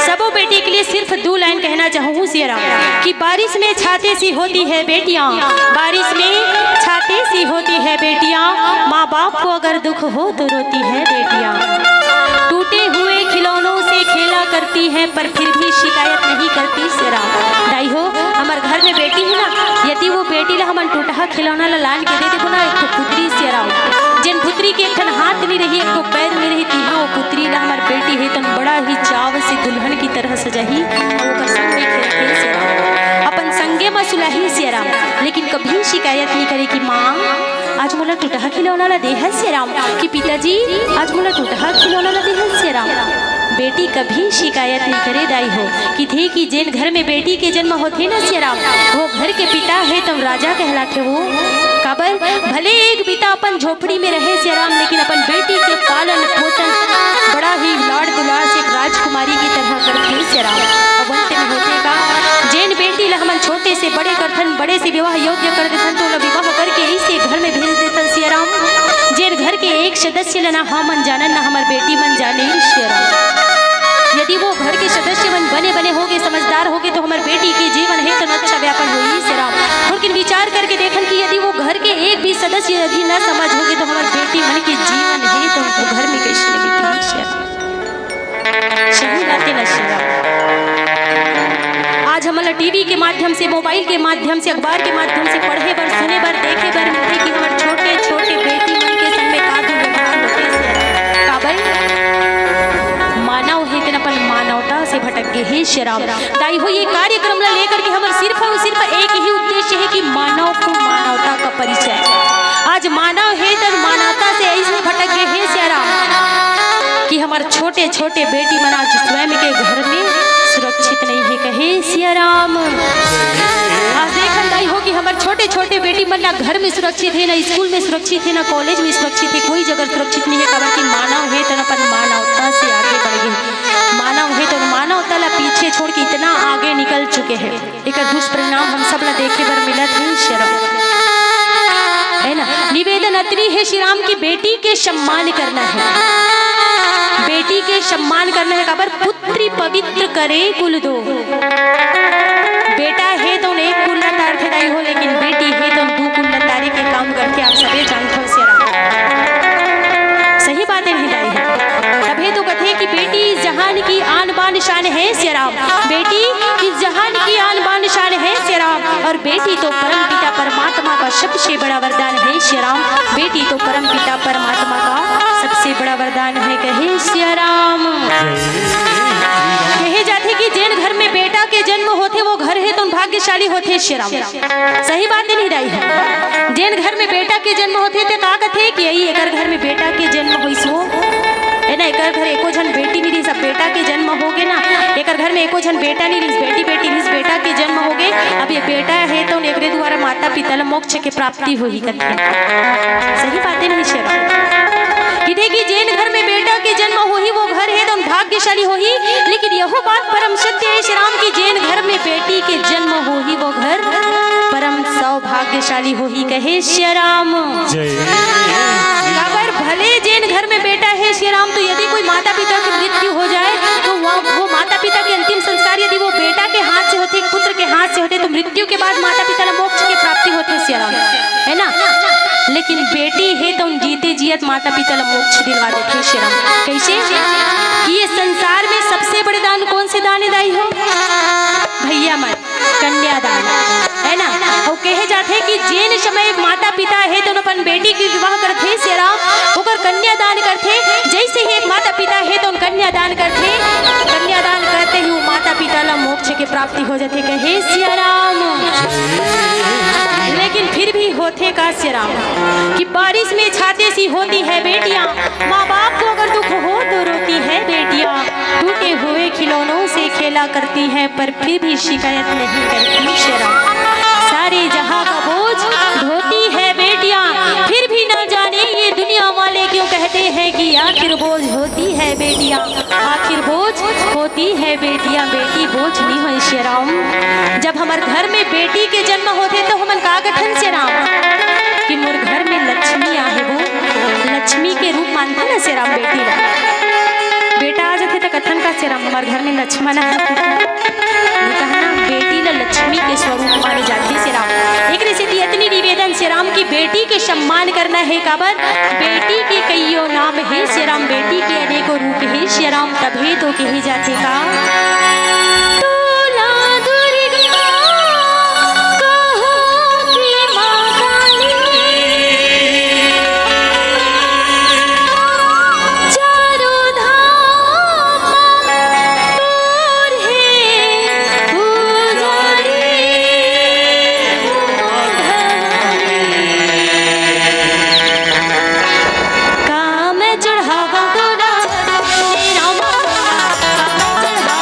सबो बेटी के लिए सिर्फ दू लाइन कहना चाहूँ सिया राम कि बारिश में छाते सी होती है बेटियाँ, बारिश में छाते सी होती है बेटियाँ, माँ बाप को अगर दुख हो तो रोती है बेटियाँ। टूटे हुए खिलौनों से खेला करती है पर फिर भी शिकायत नहीं करती सिया राम। दाई हो, हमर घर में बेटी हे ना, यदि वो बेटी ला हमन टूटहा खिलौना ला लान के दे देबो ना, एक ठो पुतरी सिया राम, जेन पुतरी के एक ठन हाथ नहीं रही, एक ठो पैर नहीं रही, तिहा वो पुतरी ला हमर बेटी हे तन बड़ा ही चाव से दुल्हन की तरह सजाही, ओकर संग में खेलथे सिया राम, अपन संगे म सुलाही सिया राम, लेकिन कभी शिकायत नहीं करे कि माँ, आज मोला टूटहा खिलौना ला दे हस सिया राम, कि पिताजी, आज मोला टूटहा खिलौना ला दे हस सिया राम। बेटी कभी शिकायत नहीं करे दाई हो, कथे कि जेन घर में बेटी के जन्म होथे ना सिया राम, वो घर के पिता हे तम राजा कहलाथे वो। काबर भले एक बिता अपन झोपड़ी में रहे सिया राम, लेकिन अपन बेटी के पालन पोषण बड़ा ही लाड़ दुलार से एक राजकुमारी की तरह करथे सिया राम। अब अंत में होथे का, जेन बेटी ला हमन छोटे से बड़े करथन, बड़े से विवाह योग्य कर देथन, तो ओला विवाह करके इसे घर में भेज देथन सिया राम। जेन घर के एक सदस्य ला ना हमन जानन, ना हमर बेटी मन जाने सिया राम। यदि वो घर के सदस्य मन बने बने होगे, समझदार होगे, तो हमर बेटी के जीवन हे तो अच्छा व्यापन होही सिया राम। लेकिन विचार करके देखन कि यदि वो घर के एक भी सदस्य यदि न समझ होगे, तो हमर बेटी मन के जीवन हे तो घर में कैसे बीतही सिया राम। सही बात हे ना सिया राम। टीवी के माध्यम से, मोबाइल के माध्यम से, अखबार के माध्यम से पढ़े बर, सुने बर, देखे बर मिलथे कि हमर छोटे-छोटे बेटी मन के संग में का दुर्व्यवहार होथे से। काबर? मानव हे तेन अपन मानवता से भटक गे हे सियाराम। दाई हो, ये कार्यक्रम ला लेकर के हमर सिर्फ अउ सिर्फ एक ही उद्देश्य हे कि मानव को मानवता का परिचय। आज मानव हे तेन मानवता से अइसने भटक गे हे सियाराम कि हमर छोटे-छोटे बेटी मन आज स्वयं के घर में सुरक्षित नहीं हे कहे सियाराम। आज देखन दाई हो कि हमर छोटे-छोटे बेटी मन ना घर में सुरक्षित हे, ना स्कूल में सुरक्षित हे, ना कॉलेज में सुरक्षित हे, कोई जगह सुरक्षित नहीं हे, काबर कि मानव हे तेन अपन मानवता से आगे बढ़ गे। मानव हे तेन मानवता ला पीछे छोड़ के इतना आगे निकल चुके हे। एकर दुष्परिणाम हम सब ला देखे बर मिलत हे सियाराम, है ना? निवेदन अतनी हे सियाराम कि बेटी के सम्मान करना हे, बेटी के सम्मान करना हे। काबर? पुत्री पवित्र करे कुल दो। बेटा हे तो एक कुल ला तारथे दाई हो, लेकिन बेटी हे तो दू कुल ला तारे के काम करथे। आप सबे जानथव सियाराम, सही बात हे नहीं दाई हो? तभे तो कथे कि बेटी इस जहान की आन बान शान हे सियाराम। बेटी इस जहान की आन बान शान हे सियाराम। और बेटी तो परम पिता परमात्मा का सबसे बड़ा वरदान हे सियाराम। बेटी तो परम पिता परमात्मा का सबसे बड़ा वरदान हे कहे सियाराम। कहे जाथे कि जेन घर में बेटा के जन्म होथे वो घर हे तो भाग्यशाली होथे सियाराम। सही बात हे नहीं दाई हो? जेन घर में बेटा के जन्म होथे ते का कथे कि यही एकर घर में बेटा के जन्म होइस वो, है ना? एकर घर एको झन बेटी नहीं रहिस, अब बेटा के जन्म हो गे ना, एकर घर में एको झन बेटा नहीं रहिस, बेटी बेटी रहिस, बेटा के जन्म हो गे। अब ये बेटा हे तो एकरे द्वारा माता पिता ला मोक्ष के प्राप्ति होही कथे। सही बात हे नहीं सियाराम? कि देखी, जेन घर में बेटा के जन्म होही वो घर हे तो भाग्यशाली होही। लेकिन यहो बात परम सत्य हे सियाराम कि जेन घर में बेटी के जन्म होही वो घर परम सौभाग्यशाली होही कहे सियाराम। काबर? भले जेन घर में बेटा हे सियाराम, तो यदि कोई माता पिता की मृत्यु हो जाए तो वो, वो माता पिता के अंतिम संस्कार यदि वो बेटा के हाथ से होथे, पुत्र के हाथ से होथे, तो मृत्यु के बाद माता पिता ला मोक्ष के प्राप्ति होथे सियाराम, है ना? लेकिन बेटी हे तो जीते जियत माता पिता ला मोक्ष दिलवा देथे सियाराम। कैसे? कि ये संसार में सबसे बड़े दान कौन से दान हे दाई हो? भैया मन, कन्यादान, है ना? अउ कहे जाथे कि जेन समय एक माता पिता हे तो अपन बेटी के विवाह करथे सियाराम, ओकर कन्यादान करथे। जैसे ही एक माता पिता हे तो कन्यादान करथे, कन्यादान करते ही वो माता पिता ला मोक्ष के प्राप्ति हो जाथे कहे सियाराम। लेकिन फिर भी होथे का सियाराम कि बारिश में छाते सी होती है बेटियां, माँ बाप को अगर दुख हो तो रोती है बेटियां, टूटे हुए खिलौनों से खेला करती है पर फिर भी शिकायत नहीं करती सियाराम। सारे जहां का बोझ ढोती है बेटियां, फिर भी ना जाने ये दुनिया वाले क्यों कहते हैं कि आखिर बोझ होती है बेटियां, आखिर बोझ होती है बेटियां, बेटी बोझ नहीं होय सियाराम। जब हमर घर में बेटी के जन्म होथे तो हमन का कथन सियाराम कि मोर घर में लक्ष्मी आहे वो, लक्ष्मी के रूप मानथे ना सियाराम बेटी ला। बेटा आ जाथे त कथन का सियाराम, हमर घर में लक्ष्मण आहे। ये कहना बेटी ला लक्ष्मी के स्वरूप माने जाथे सियाराम। एकरे सेती अतनी निवेदन सियाराम कि बेटी के सम्मान करना हे, काबर बेटी के कइयो नाम हे सियाराम, बेटी के अनेकों रूप हे सियाराम, तभे तो कहे जाथे का। तोला दुर्गा कहो कि माँ काली, चारों धाम तोर हे पुजारी। का मैं चढ़ावा तोला रामा, का मैं चढ़ावा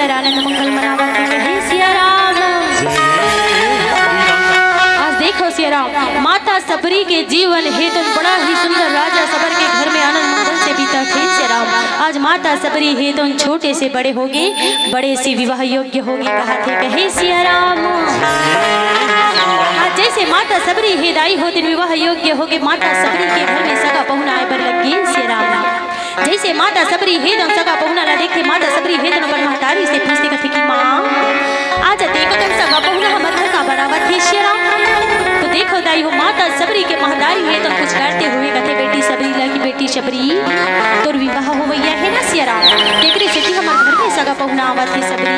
आनंद मंगल मनावत हे, कहे सिया राम। आज देखो सिया राम, माता सबरी के जीवन हेतु बड़ा ही सुंदर राजा सबर के घर में आनंद मंगल से बीतत हे सिया राम। आज माता सबरी हेतु छोटे से बड़े होगे, बड़े से विवाह योग्य होगे, कहा थे कहे सिया राम। आज जैसे माता सबरी हे दाई हो दिन विवाह योग्य होगे, माता सबरी के घर में सगा पहुना आए बर लग गे सिया राम। जैसे माता सबरी हे तन सगा पहुना ला देखथे, माता सबरी हे तन अपन महतारी से पूछथे, कथे कि माँ, आज अतेक कन सगा पहुना हमर घर काबर आवत हे सिया राम? तो देखो दाई हो, माता सबरी के महतारी हे तन पुचकारते हुए कथे बेटी सबरी ला कि बेटी सबरी, तोर विवाह होवइया हे ना सिया राम, तेकरे सेती हमर घर में सगा पहुना आवत हे सबरी।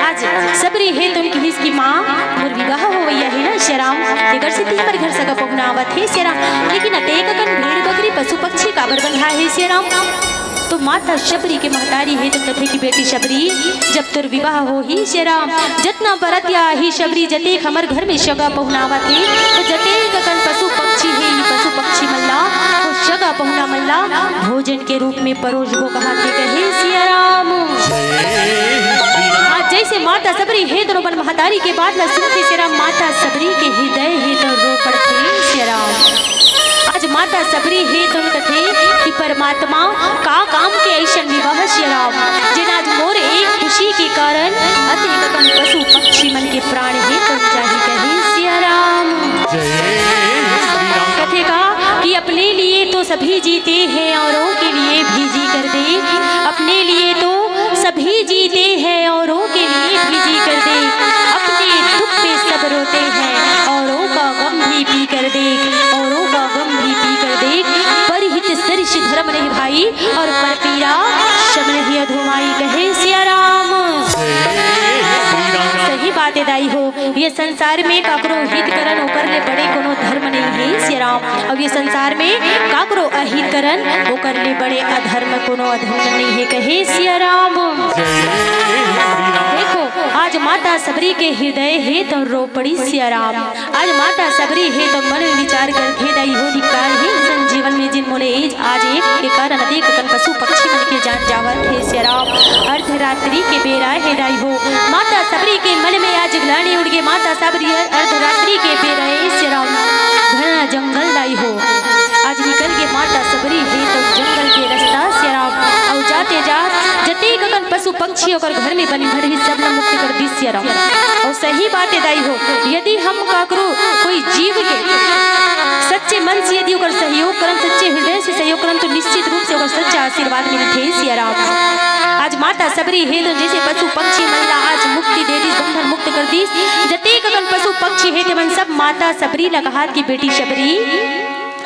आज सबरी हे तन किहिस कि माँ, मोर विवाह होवइया हे ना सिया राम, तेकर सेती हमर घर सगा पहुना आवत हे सिया राम। लेकिन अतेक अकन भेड़ बकरी पशु पक्षी काबर बंधा हे सिया राम? तो माता शबरी के महतारी हे तो कथे कि बेटी शबरी, जब तोर विवाह होही सिया राम, जतना बरतिया आही शबरी, जतेक हमर घर में सगा पहुना आवत हे, तो जतेक अकन पशु पक्षी हे, ई पशु पक्षी मन ला, वो सगा पहुना मन ला भोजन के रूप में परोसबो कहा थे कहे सिया राम। आज जैसे माता सबरी हे दोनों बन महतारी के बात ला सुनथे सिया राम, माता सबरी के हृदय हे तो रो पड़थे सिया राम। आज माता सबरी हे तो कथे कि परमात्मा का काम के ऐसन विवाह सिया राम, जेन आज मोर एक खुशी के कारण अतेक अकन पशु पक्षी मन के प्राण हे तो जाही कहे सिया राम। कथे का कि अपने लिए तो सभी जीते हैं, औरों के लिए भी जी कर दे। अपने लिए तो सभी जीते हैं, औरों के लिए भी जी कर दे। अपने दुख पे सब रोते हैं, औरों का गम भी पी कर दे, औरों का गम भी पी कर दे। परहित सरिष धर्म नहीं भाई, और परपीरा शम नहीं अधो माई, कहे सिया राम। सही बात हे दाई हो, ये संसार में काकरो हित करन ओकर ले बड़े कोनो धर्म नहीं हे सिया राम। अउ ये संसार में काकरो अहित करन ओकर ले बड़े अधर्म कोनो अधर्म नहीं हे, कहे सिया राम। देखो, आज माता सबरी के हृदय हे तो रो पड़ी सिया राम। आज माता सबरी हे तो मन में विचार करथे दाई हो, धिक्कार हे अइसन जीवन में जिन मोले आज एक के कारण अनेक अकन पशु पक्षी मन के जान जावत हे सिया राम। अर्धरात्रि के बेरा हे दाई हो, माता सबरी के मन में आज ग्लानि उठ गे। माता सबरी अर्धरात्रि के बेरा हे सिया राम, घना जंगल दाई हो। आज निकल गे माता सबरी हे तो जंगल के रास्ता सिया राम। अउ जाते जात जतेक अकन पशु पक्षी ओकर घर में बंधन रहिस, सब ला मुक्त कर दिस सिया राम। अउ सही बात हे दाई हो, यदि हम काकरो कोई जीव के सच्चे मन से यदि ओकर सहयोग करन, सच्चे हृदय से सहयोग करन, तो निश्चित रूप से ओकर सच्चा आशीर्वाद मिलथे सिया राम। आज माता सबरी हे तो जैसे पशु पक्षी मन ला आज मुक्ति दे दिस, बंधन मुक्त कर दिस। जतेक अकन पशु पक्षी हे ते मन सब माता सबरी ला कहात कि बेटी सबरी,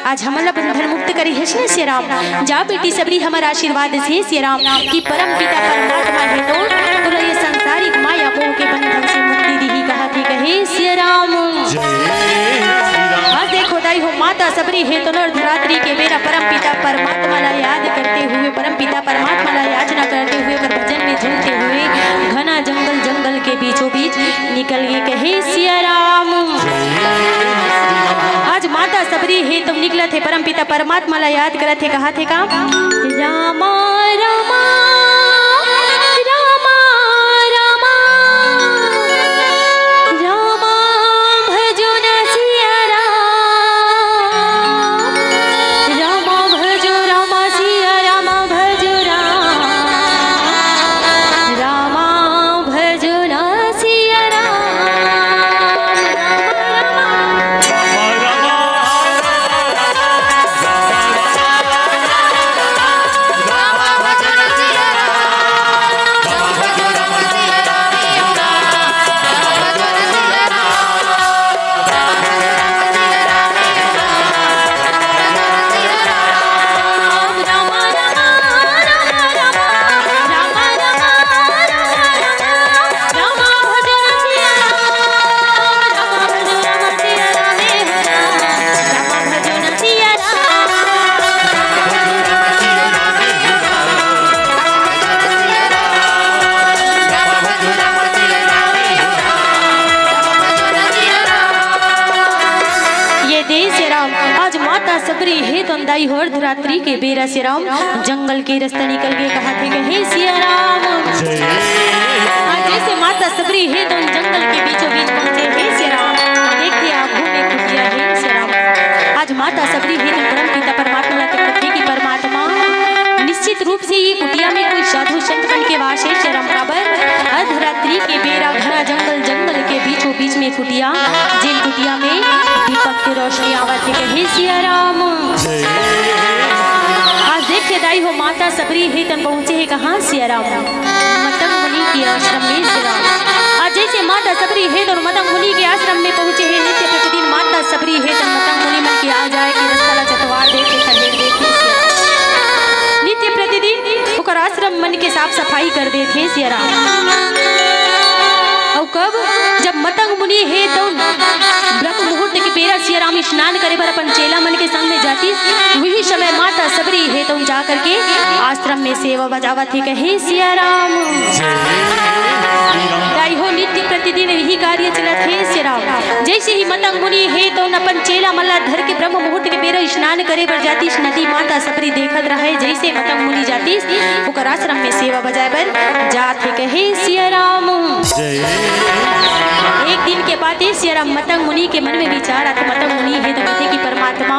आज हमन ला बंधन मुक्त करे हेस न सिया राम। जा बेटी सबरी, हमर आशीर्वाद से सिया राम कि परम पिता परमात्मा हे तो तोला ये सांसारिक माया मोह के बंधन से मुक्ति दिही कहा थे कहे सिया राम। आज देखो दाई हो, माता सबरी हे तो अर्धरात्रि के बेरा परम पिता परमात्मा ला याद करते हुए, परम पिता परमात्मा ला याचना करते हुए, ओकर भजन में झूमते हुए घना जंगल, जंगल के बीचों बीच निकल गे कहे सिया राम। आज माता सबरी हे तो निकलत हे, परम पिता परमात्मा ला याद करत हे, कहा थे का? रामा, रामा, रामा, रामा, रामा, भजो न सिया राम। रामा भजो, रामा सिया रामा भजो राम। रामा भजो न सिया राम। रामा, रामा। ये दे सिया राम, आज माता सबरी हे तो दाई हो अर्धरात्रि के बेरा सिया राम जंगल के रास्ता निकल गे कहा थे कहे सिया राम। हे तो जंगल के बीचों बीच पहुंचे हे सिया राम। देखिए आप घूमे कुटिया हे सिया राम। आज माता सबरी हे तो परम पिता परमात्मा ला कथे कि परमात्मा निश्चित रूप से ये कुटिया में कोई साधु संत मन के वास हे सिया राम। काबर अर्धरात्रि के बेरा घना जंगल, जंगल के बीचों बीच में कुटिया, जेन कुटिया में दीपक के रोशनी आवत हे कहे सिया राम। आज देख के दाई हो माता सबरी हे तन पहुंचे हे कहाँ सिया राम। मतंग मुनि के आश्रम में सिया राम। आज जैसे माता सबरी हे तो मतंग मुनि के आश्रम में पहुंचे हे, नित्य प्रतिदिन माता सबरी हे तो मतंग मुनि मन के आ जाए के रस्ता ला चतवार दे के खंडेर दे के सिया राम। नित्य प्रतिदिन ओकर आश्रम मन के साफ सफाई कर देथे सिया राम। अउ कब जब मतंग मुनि हे तो ब्रह्म मुहूर्त के बेरा सिया राम स्नान करे बर अपन चेला मन के संग में जातिस, वही समय माता सबरी हे तो जा करके आश्रम में सेवा बजावत हे कहे सिया राम। दाई हो नित्य प्रतिदिन यही कार्य चलत हे सिया राम। जैसे ही मतंग मुनि हे तो अपन चेला मन ला धर के ब्रह्म मुहूर्त के बेरा स्नान करे बर जातिस, नदी माता सबरी देखत रहे। जैसे मतंग मुनि जातिस ओकर आश्रम में सेवा बजाए बर जात हे कहे सिया राम। एक दिन के बात हे सिया राम, मतंग मुनि के मन में विचार आथे। मतंग मुनि हे तो कथे कि परमात्मा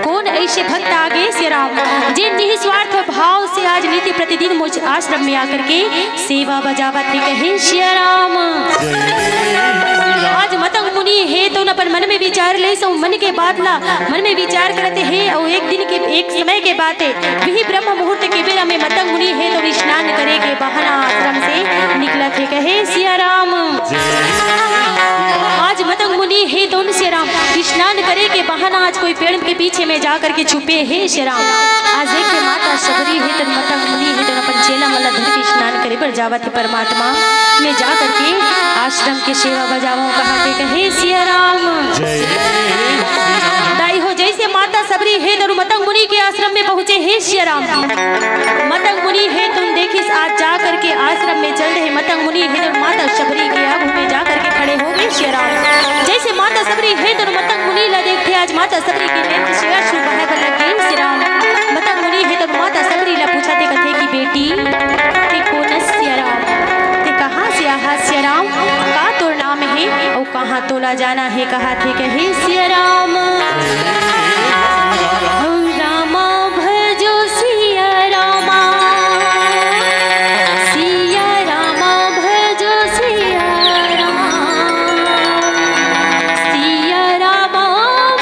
कौन ऐसे भक्त आगे सिया राम जे निस्वार्थ भाव से आज नित्य प्रतिदिन मोर आश्रम में आकर के सेवा बजावत हे कहे सिया राम। आज मतंग मुनि हे तो अपन मन में विचार ले सो मन के बात ला मन में विचार करत हे। अउ एक दिन के एक समय के बात हे, वही ब्रह्म मुहूर्त के बेरा में मतंग मुनि हे तो स्नान करे के बहाना आश्रम से निकलत हे कहे सिया राम। आज मतंग मुनि हे तो सिया राम स्नान करे के बहाना आज कोई पेड़ के पीछे में जा करके छुपे हे सिया राम। आज देख के माता सबरी हे तो मतंग मुनि हे तो अपन चेला मन ला धर के स्नान करे बर जावत हे परमात्मा में जा करके आश्रम के सेवा बजावो कहा के कहे सिया राम। दाई हो जैसे माता सबरी हे तो मतंग मुनि के आश्रम में पहुंचे हे सिया राम। मतंग मुनि हे तो देखिस आज जा करके आश्रम में चल रहे मतंग मुनि हे तो माता सबरी के आगू में जा करके खड़े हो गए सिया राम। जैसे माता सबरी हे तो मतंग मुनि ला देखथे आज माता सबरी के नेत्र से अश्रु बहे बर लग गए सिया राम। मतंग मुनि हे तो माता सबरी ला पूछथे कथे कि बेटी ते कोन सिया राम, ते कहाँ से आहा सिया राम, का तोर नाम हे अउ कहाँ तोला जाना हे कहाथे कहे सिया राम। ओ रामा भजो सिया रामा, सिया रामा भजो सिया रामा, सिया रामा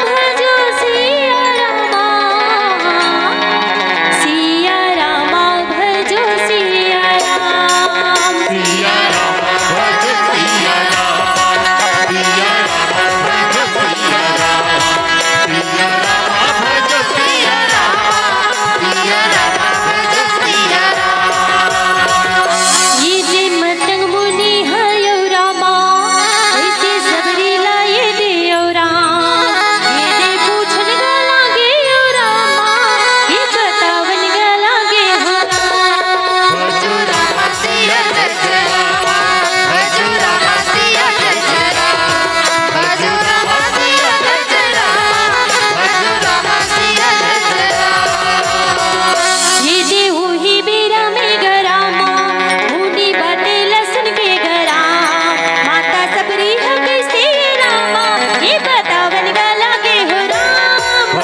भजो सिया रामा, सिया रामा भजो सिया राम। सिया राम भज सिया राम, सिया राम भज सिया राम, सिया राम भज सिया राम, सिया राम भज सिया राम। ये दे मतंग मुनि हयो रामा, ऐसे सबरी ला ये दे ओ राम, ये दे पूछन गला गे ओ रामा, ये बतावन गला गे हो राम। ये देहू ही बेरा में गरामा, मुनि बाटे लसन के गराम। माता सबरी ह कैसे रामा, ये बतावन गला गे हो राम।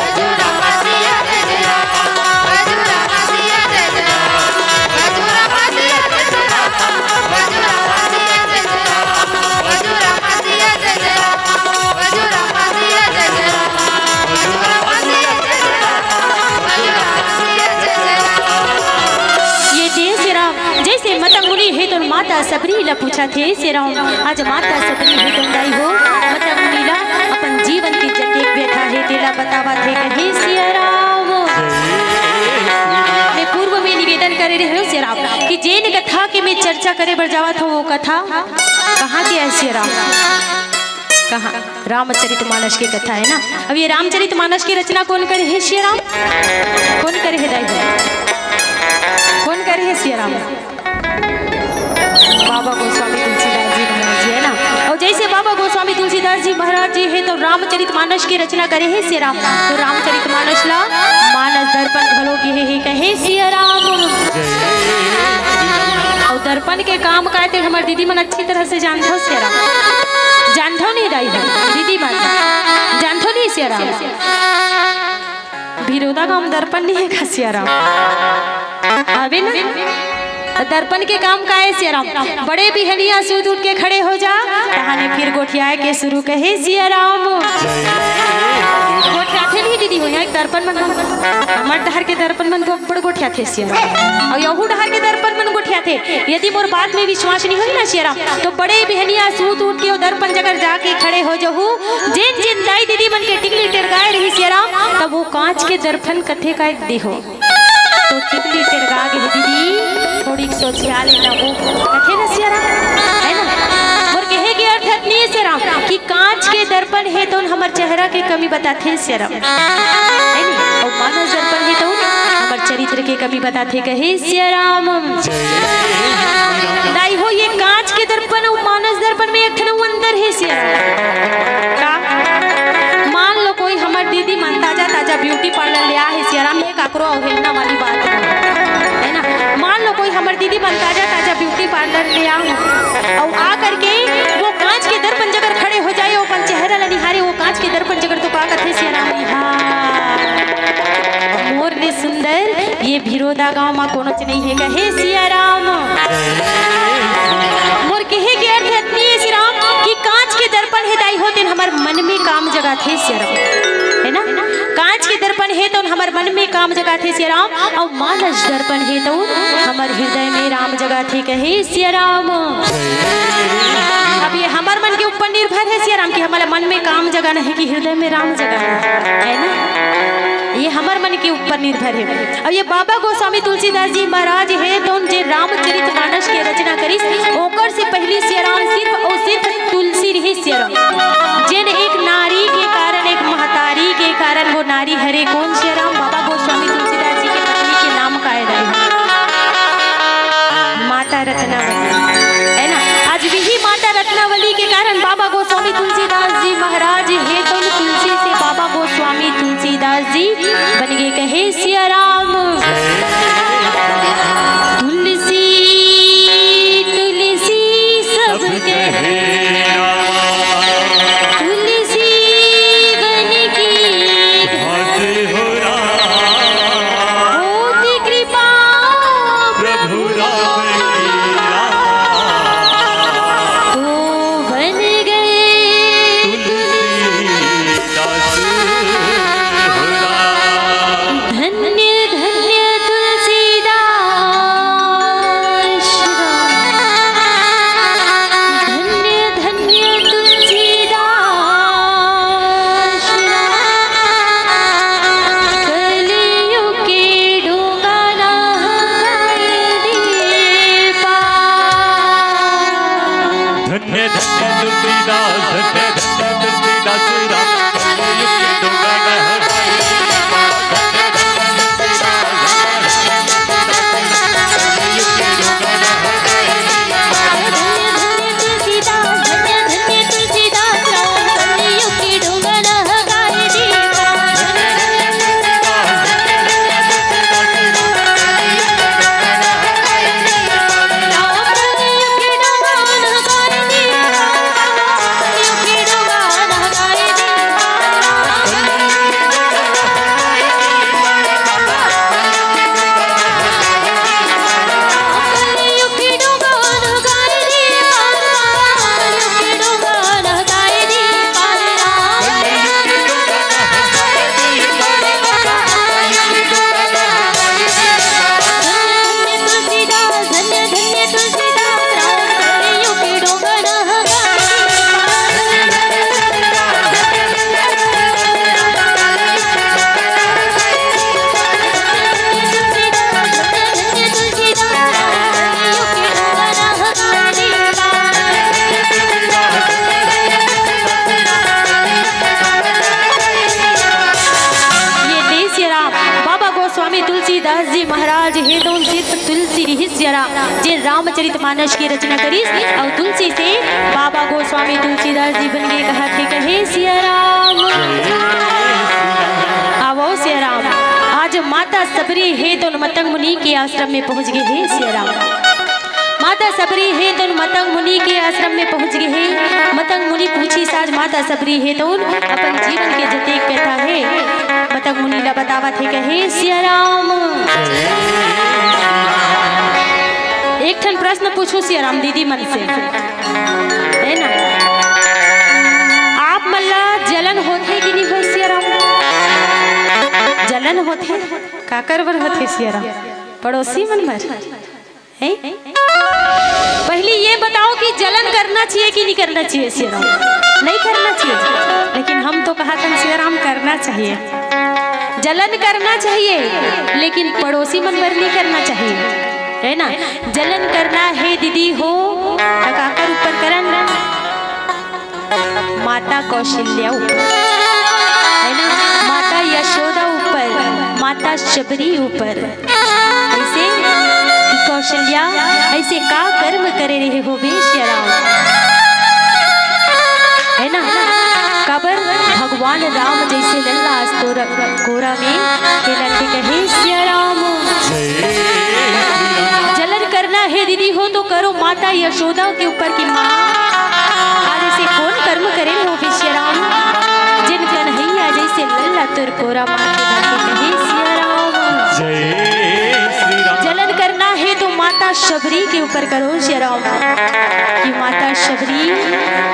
ये दे सिया राम, जैसे मतंग मुनि हे तो माता सबरी ला पूछथे सिया राम। आज माता सबरी हे तो दाई हो, मतंग मुनि ला अपन जीवन के जतेक व्यथा हे, तेला बतावत हे कहे सिया राम। मैं पूर्व में निवेदन करे रहे हूँ सिया राम कि जेन कथा के मैं चर्चा करे बर जावत हूँ, वो कथा कहाँ के हे सिया राम? कहाँ? रामचरित मानस के कथा हे ना। अब ये रामचरित मानस के रचना कौन करे हे सिया राम? कौन करे हे दाई? कौन करे हे सिया राम? बाबा गोस्वामी तुलसीदास जी महाराज जी हे ना। अउ जैसे बाबा गोस्वामी तुलसीदास जी महाराज जी हे तो रामचरित मानस के रचना करे हे सिया राम। तो रामचरित मानस ला मानस दर्पण घलो कहे हे, कहे सिया राम। अउ दर्पण के काम काय ते हमर दीदी मन अच्छी तरह से जानथव सियाराम। जानथव नहीं दाई हो, दीदी मन जानथव नहीं सियाराम। भिरोदा गांव दर्पण नहीं है का सियाराम? अबे ना, दर्पण के काम काय सियाराम? बड़े बिहनिया सूत उठ के खड़े हो जा, तहाने फिर गोठियाए के शुरू कहे सियाराम। गोठियाथे नहीं दीदी हो, यहाँ एक दर्पण मन, हमर डहर के दर्पण मन तो बड़ गोठियाथे सियाराम। अउ यहू डहर के दर्पण मन गोठियाथे। यदि मोर बात में विश्वास नहीं होही ना सियाराम, तो बड़े बिहनिया सूत उठ के वो दर्पन जगह जाके खड़े हो जहू। जेन जेन दाई दीदी मन के टिकली टेरगाए रही सियाराम, तब वो कांच के दर्पन कथे का देहो। तो टिकली टेरगा गे हे दीदी, थोड़ी सोचिया लेना वो कथे ना सियाराम, है ना? मोर कहे के अर्थ अतनी है सियाराम कि कांच के दर्पन हे तो हमर चेहरा के कमी बताथे सियाराम, है नी? अउ मानस दर्पन हे तो हमर चरित्र के कमी बताथे कहे सियाराम। दाई हो, ये कांच के दर्पण अउ मानस दर्पण में एक ठन अंतर हे सियाराम। का? मान लो कोई हमर दीदी मन ताजा ताजा ब्यूटी पार्लर ले आ हे सियाराम, ये काकरो अवहेलना वाली बात नहीं है ना। मान लो कोई हमर दीदी मन ताजा ताजा ब्यूटी पार्लर ले आ, अउ आ करके वो कांच के दर्पण जगह खड़े हो जाए, वो अपन चेहरा ला निहारे, वो कांच के दर्पण जगह तो का कथे सियाराम, निहार मोर ले सुंदर ये भिरोदा गांव मा कोनो च नहीं है कहे सियाराम। मोर कहे के अर्थ अतनी है सियाराम कि कांच के दर्पण हे दाई हो तेन हमर मन में काम जगाथे सियाराम, है ना? कांच के दर्पण हे तो हमर मन में काम जगाथे सियाराम, अउ मानस दर्पण हे तो हमर हृदय में राम जगाथे कहे सियाराम। अब ये हमर मन के ऊपर निर्भर है सियाराम कि हमर मन में काम जगाना है कि हृदय में राम जगाना है, है ना? ये हमर मन के ऊपर निर्भर है। अब ये बाबा गोस्वामी तुलसीदास जी महाराज हे तो जे रामचरित मानस के रचना करिस, ओकर से पहली सियाराम सिर्फ अउ सिर्फ तुलसी रही सियाराम। जेन एक नारी के कारण, एक महतारी के कारण वो नारी हरे कोन सियाराम? बाबा गोस्वामी तुलसीदास जी के पत्नी के नाम का है दाई? माता रत्नावली, है ना? आज वही माता रत्नावली के कारण बाबा गोस्वामी तुलसीदास जी महाराज हे तो तुलसी से बाबा गोस्वामी तुलसीदास जी बन गए कहे सियाराम। तुलसी, तुलसी सब कहे। तुलसी बन की होती कृपा प्रभु राम की। तो बन गए तुलसीदास हो राम। धन्य धन्य तुलसीदास राम, धन्य धन्य तुलसीदास राम। कलयुग के डोंगा ना हकाई दे पार। धन्य धन्य तुलसीदास, धन्य धन्य तुलसीदास राम। ये देश राम बाबा गोस्वामी तुलसीदास जी महाराज हे तो सिर्फ तुलसी रिहिस जरा, जे रामचरित मानस के रचना करिस, अउ तुलसी से बाबा गोस्वामी तुलसीदास जी बन गे कहत हे कहे सिया राम। आवो सिया राम, आज माता सबरी हे तो मतंग मुनि के आश्रम में पहुंच गे हे सिया राम। माता सबरी हे तउन मतंग मुनि के आश्रम में पहुंच गे हे। मतंग मुनि पूछिस आज माता सबरी हे तउन अपन जीवन के जतेक व्यथा हे, मतंग मुनि ला बतावत हे, कहे, सिया राम, एक ठन प्रश्न पूछूं सिया राम दीदी मन से, हे ना? आप मन ला जलन होथे कि नहीं होय सिया राम? जलन होथे? काकर बर होथे सिया राम? पड़ोसी मन बर? हैं? पहली ये बताओ कि जलन करना चाहिए कि नहीं करना चाहिए सिया राम? नहीं करना चाहिए। लेकिन हम तो कहाथन सिया राम, करना चाहिए। जलन करना चाहिए, लेकिन पड़ोसी मन बर नहीं करना चाहिए, हे ना? जलन करना हे दीदी हो, त काकर ऊपर करन? माता कौशल्या ऊपर, हे ना? माता यशोदा ऊपर, माता शबरी ऊपर। अइसे कि कौशल्या, अइसे का कर्म करे रहे हो बे सिया राम? हे ना? काबर भगवान राम जइसे लल्ला आज तोर कोरा में खेलत हे, कहे सिया राम। जलन करना हे दीदी हो तो करो माता यशोदा के ऊपर कि माँ, आज अइसे कोन कर्म करे रहे हो बे सिया राम, जेन कन्हैया जइसे लल्ला तोर कोरा माँ के धर के कहे सिया राम। जय श्री राम। जलन करना हे तो माता शबरी के ऊपर करो सिया राम कि माता शबरी,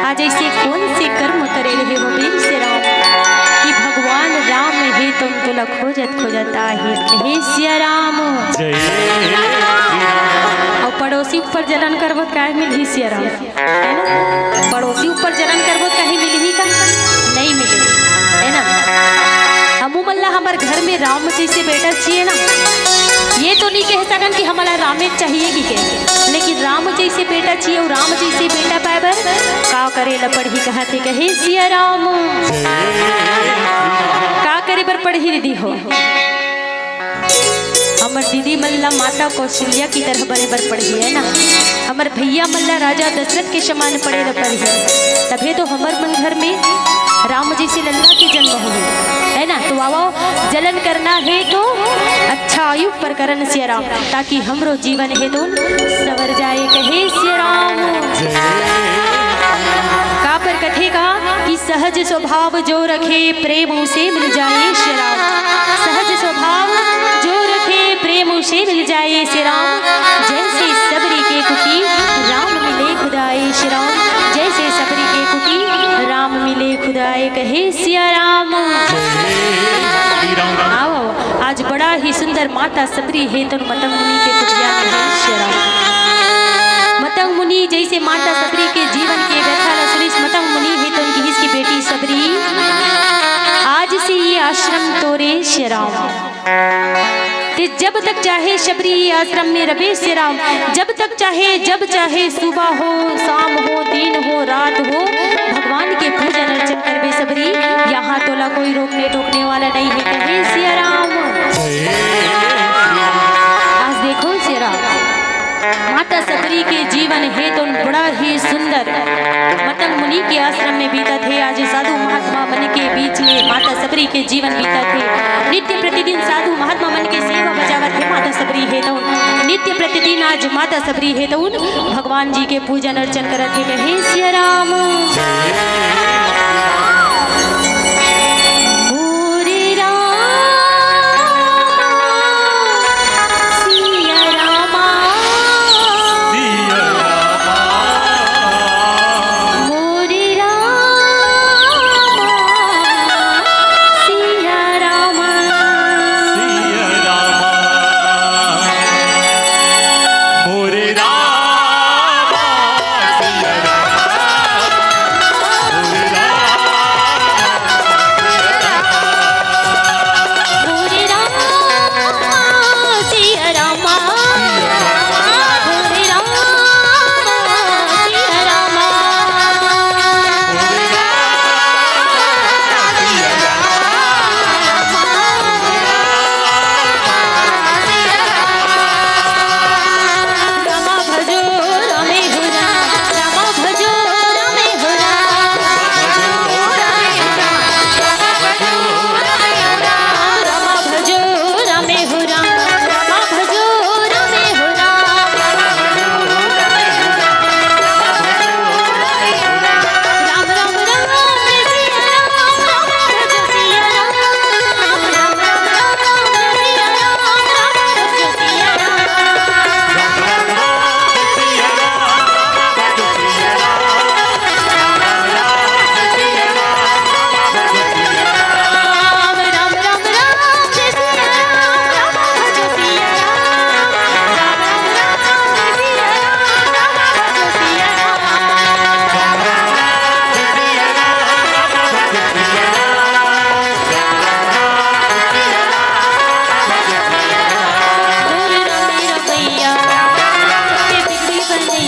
आज अइसे कोन से कर्म करे रहे हो बे सिया राम कि भगवान राम हे तउन तोला खोजत खोजत आहे, हे सिया राम। जय श्री राम। अउ पड़ोसी ऊपर जलन करबो त काय मिलही सिया राम? हे ना? पड़ोसी ऊपर जलन करबो त कहीं मिलही का? नहीं मिले, हे ना? हमू मन ला हमर घर में राम जइसे बेटा चाहिए ना। ये तो नहीं कह सकन कि हमला रामे चाहिए कि कहे, लेकिन राम जइसे बेटा चाहिए अउ राम जइसे बेटा पाए बर का करे ला पड़ही कहाथे, कहे सिया राम। का करे बर पड़ही दीदी हो? हमर दीदी मन ला माता कौशल्या की तरह बने बर पड़ही, हे ना? हमर भैया मन ला राजा दशरथ के समान पड़े बर पड़ही, तभे तो हमर मन घर में राम जइसे लल्ला के जन्म होही, हे ना? तो आवो, जलन करना हे तो अच्छा आयु पर करन सिया राम, ताकि हमरो जीवन हे तउन सवर जाए, कहे सिया राम। काबर कथे का कि सहज स्वभाव जो रखे प्रेम उसे मिल जाए सिया राम। सहज स्वभाव जो रखे प्रेम उसे मिल जाए सिया राम। जैसे सबरी के कुटी राम मिले खुदाए सिया राम। जैसे सबरी के कुटी राम मिले खुदाए, कहे सिया राम। आओ, आज बड़ा ही सुंदर माता सबरी हे तउन मतंग मुनि के कुटिया में हे सिया राम। मतंग मुनि जइसे माता सबरी के जीवन के व्यथा ला सुनिस, मतंग मुनि हे तउन किहिस कि बेटी सबरी, आज से ये आश्रम तोरे सिया राम। ते जब तक चाहे सबरी ये आश्रम में रबे सिया राम, जब तक चाहे, जब चाहे सुबह हो, शाम हो, दिन हो, रात हो, भगवान के पूजन अर्चन करबे सबरी, यहाँ तोला कोई रोकने टोकने वाला नहीं है, कहे सिया राम। आज देखो सिया राम, माता सबरी के जीवन हे तउन बड़ा ही सुंदर मतंग मुनि के आश्रम में बीतत हे। आज साधु महात्मा मन के बीच में माता सबरी के जीवन बीतत हे। नित्य प्रतिदिन साधु महात्मा मन के सेवा बजावत हे माता सबरी हे तउन। नित्य प्रतिदिन आज माता सबरी हे तउन भगवान जी के पूजन अर्चन करत हे, कहे सिया राम। मोरे राम, सिया राम। सिया राम। मोरे राम, सिया राम। सिया राम। मोरे राम, सिया राम। मोरे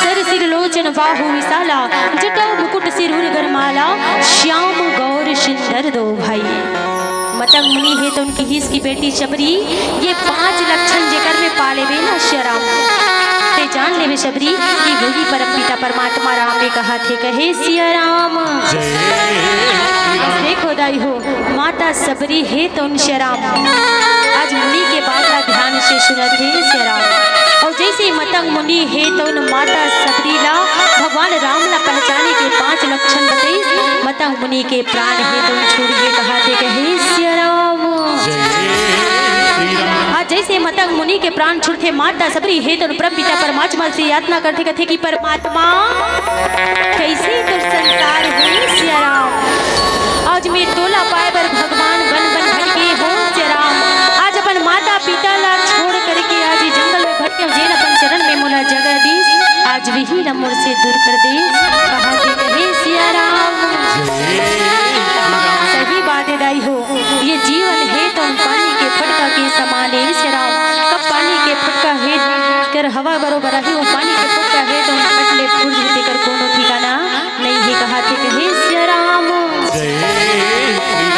सर सिर लोचन बाहु विशाला, जटा मुकुट सिर उर गरमाला, श्याम गौर सुंदर दो भाई। मतंग मुनि हे तो उनकी हिस की बेटी शबरी, ये पांच लक्षण जेकर में पा लेबे ना सिया राम, ते जान लेबे शबरी कि वही परम पिता परमात्मा राम ए कहाथे, कहे सिया राम। देखो दाई हो, माता शबरी हे तो उन सिया राम, आज मुनि के बात ला ध्यान से सुनत हे सिया राम। अउ जइसे ही मतंग मुनि हे तो उन माता शबरी ला भगवान राम ला पहचाने के पांच लक्षण बताइस। मतंग मुनि के प्राण हे तो उन छुड़गे कहाथे, कहे सिया राम। आज जइसे मतंग मुनि के प्राण छुड़थे, माता शबरी हे तो उन परम पिता परमात्मा से यातना करथे, कथे कि परमात्मा, कइसे तोर संसार हे सिया राम। आज मैं तोला पाए बर भगवान बन बन भटके हो सिया राम। आज अपन माता पिता ला छोड़ करके आज ये जंगल में भटके हो, जेन अपन चरण में मोला जगह दीस, आज वही ला मोर से दूर कर दीस। कहाथे, कहे सिया राम। सही बात हे दाई हो, ये जीवन हे तो पानी के फटका के समान हे सिया राम। कब पानी के फटका हे, कर हवा बरोबर आही, वो पानी के फटका हे तो फट ले फूट जही, तेकर कोनो ठिकाना नहीं हे। हाथे कहे सिया राम।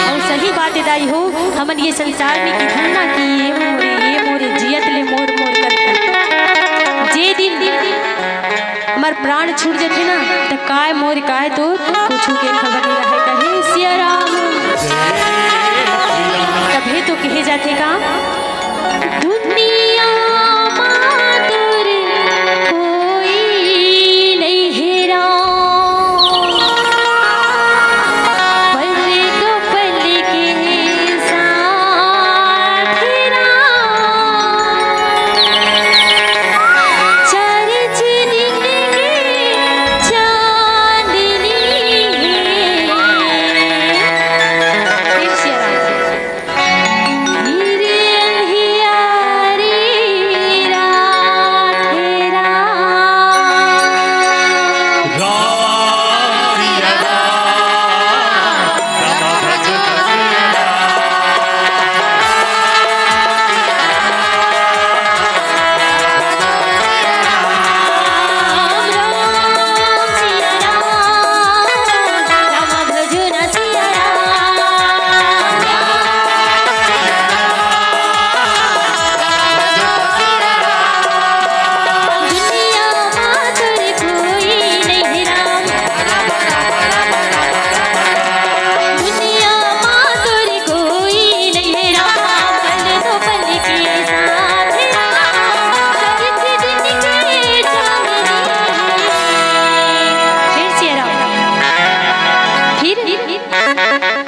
अउ सही बात हे दाई हो, हमन ये संसार में किथन ना कि ये मोरे, ये मोरे, जियत ले मोर, मोर करथन। जे दिन हमर प्राण छूट जथे ना, त काय मोर, काय तोर, कुछु के खबर नइ रहय, कहे सिया राम। तभे तो कहे जाथे का, दुनिया मा तोर कोई नइ हे राम। पल दो पल के साथ राम। चार चीज के चांदनी है। फिर से राम। फिर अंधियारी रात है राम।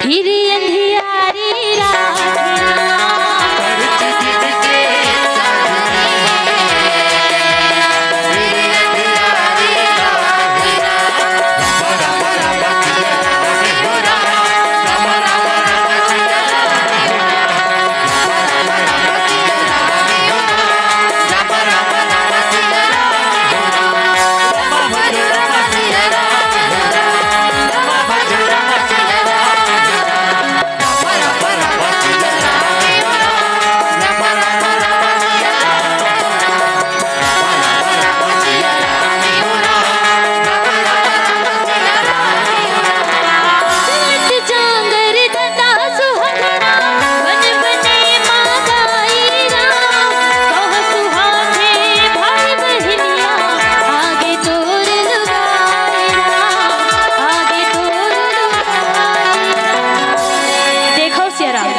फिर अंधियारी रात। देखो सिया राम,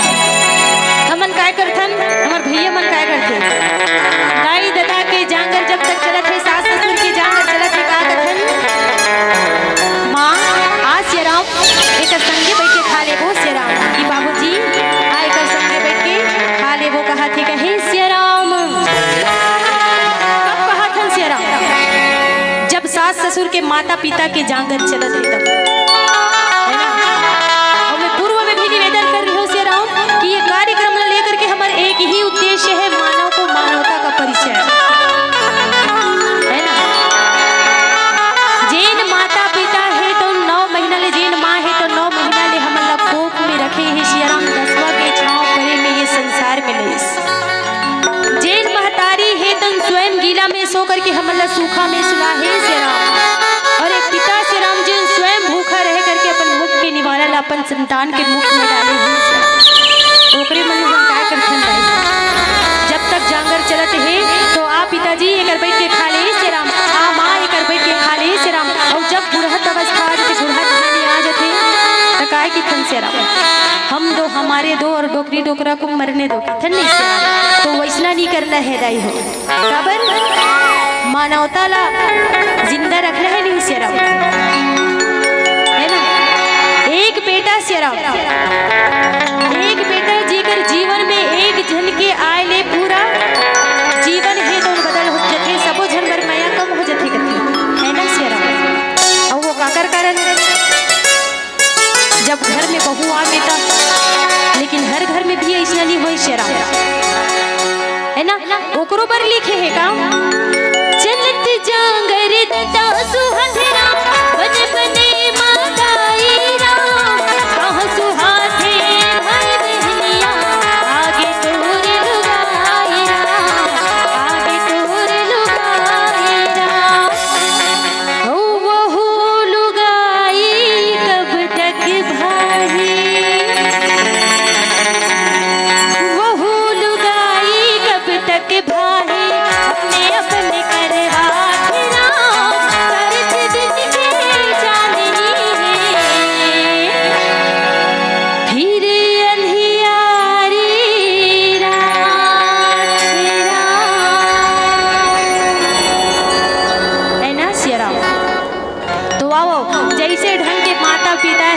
हमन काय करथन, हमर भैया मन काय करथे? दाई ददा के जांगर जब तक चलत हे, सास ससुर के जांगर चलत हे, का कथन? माँ, आ सिया राम, एकर संगे बइठ के खा लेबो सिया राम। कि बाबूजी, आ एकर संगे बइठ के खा लेबो, कहाथे कहे सिया राम। कब कहाथन सिया राम? जब सास ससुर के, माता पिता के जांगर चलत हे तब, है ना? अउ मैं पूर्व में भी निवेदन कर रही हूँ सिया राम कि ये कार्यक्रम ला लेकर के हमर एक ही उद्देश्य है, मानव को मानवता का परिचय, है ना? जेन माता पिता हे तो नौ महीना ले, जेन माँ हे तो नौ महीना ले हमन ला कोख में रखे हे सिया राम, दसवा के छाँव परे में ये संसार में लेस। जेन महतारी हे तन स्वयं गीला में सो करके हमन ला सूखा में सुला हे सिया राम। अउ एक पिता सिया राम जेन स्वयं भूखा रह करके अपन मुख के निवाला ला अपन संतान के मुख में डाले हे सिया राम। ओकरे मन हम काय करथन दाई? जब तक जांगर चलत हे तो आ पिताजी एकर बइठ के खा ले सिया राम, आ माँ एकर बइठ के खा ले सिया राम। अउ जब बुढ़त अवस्था आ जथे, बुढ़त घानी आ जथे, त काय किथन सिया राम? हम दो, हमारे दो और डोकरी डोकरा को मरने दो, कथन नहीं सिया राम। तो वइसना नहीं करना है दाई हो। काबर? मानवता ला जिंदा रखना है नहीं सिया राम, है ना? एक बेटा सिया राम, एक बेटा जेकर जीवन में एक झन के आय ले पूरा जीवन हे तो बदल हो जथे, सबो झन बर मया कम हो जथे कथे, है ना सिया राम? अउ वो काकर कारण? जब घर में बहू आगे त, लेकिन हर घर में भी अइसना नहीं होय सिया राम, है ना? ओकरो बर लिखे हे का? चलत जांगर त सुहंधरा, बने बने माताई राम, कहाँ सुहाथे भाई बहनिया, आगे तोर लुगाई राम, आगे तोर लुगाई राम। ओ वहू लुगाई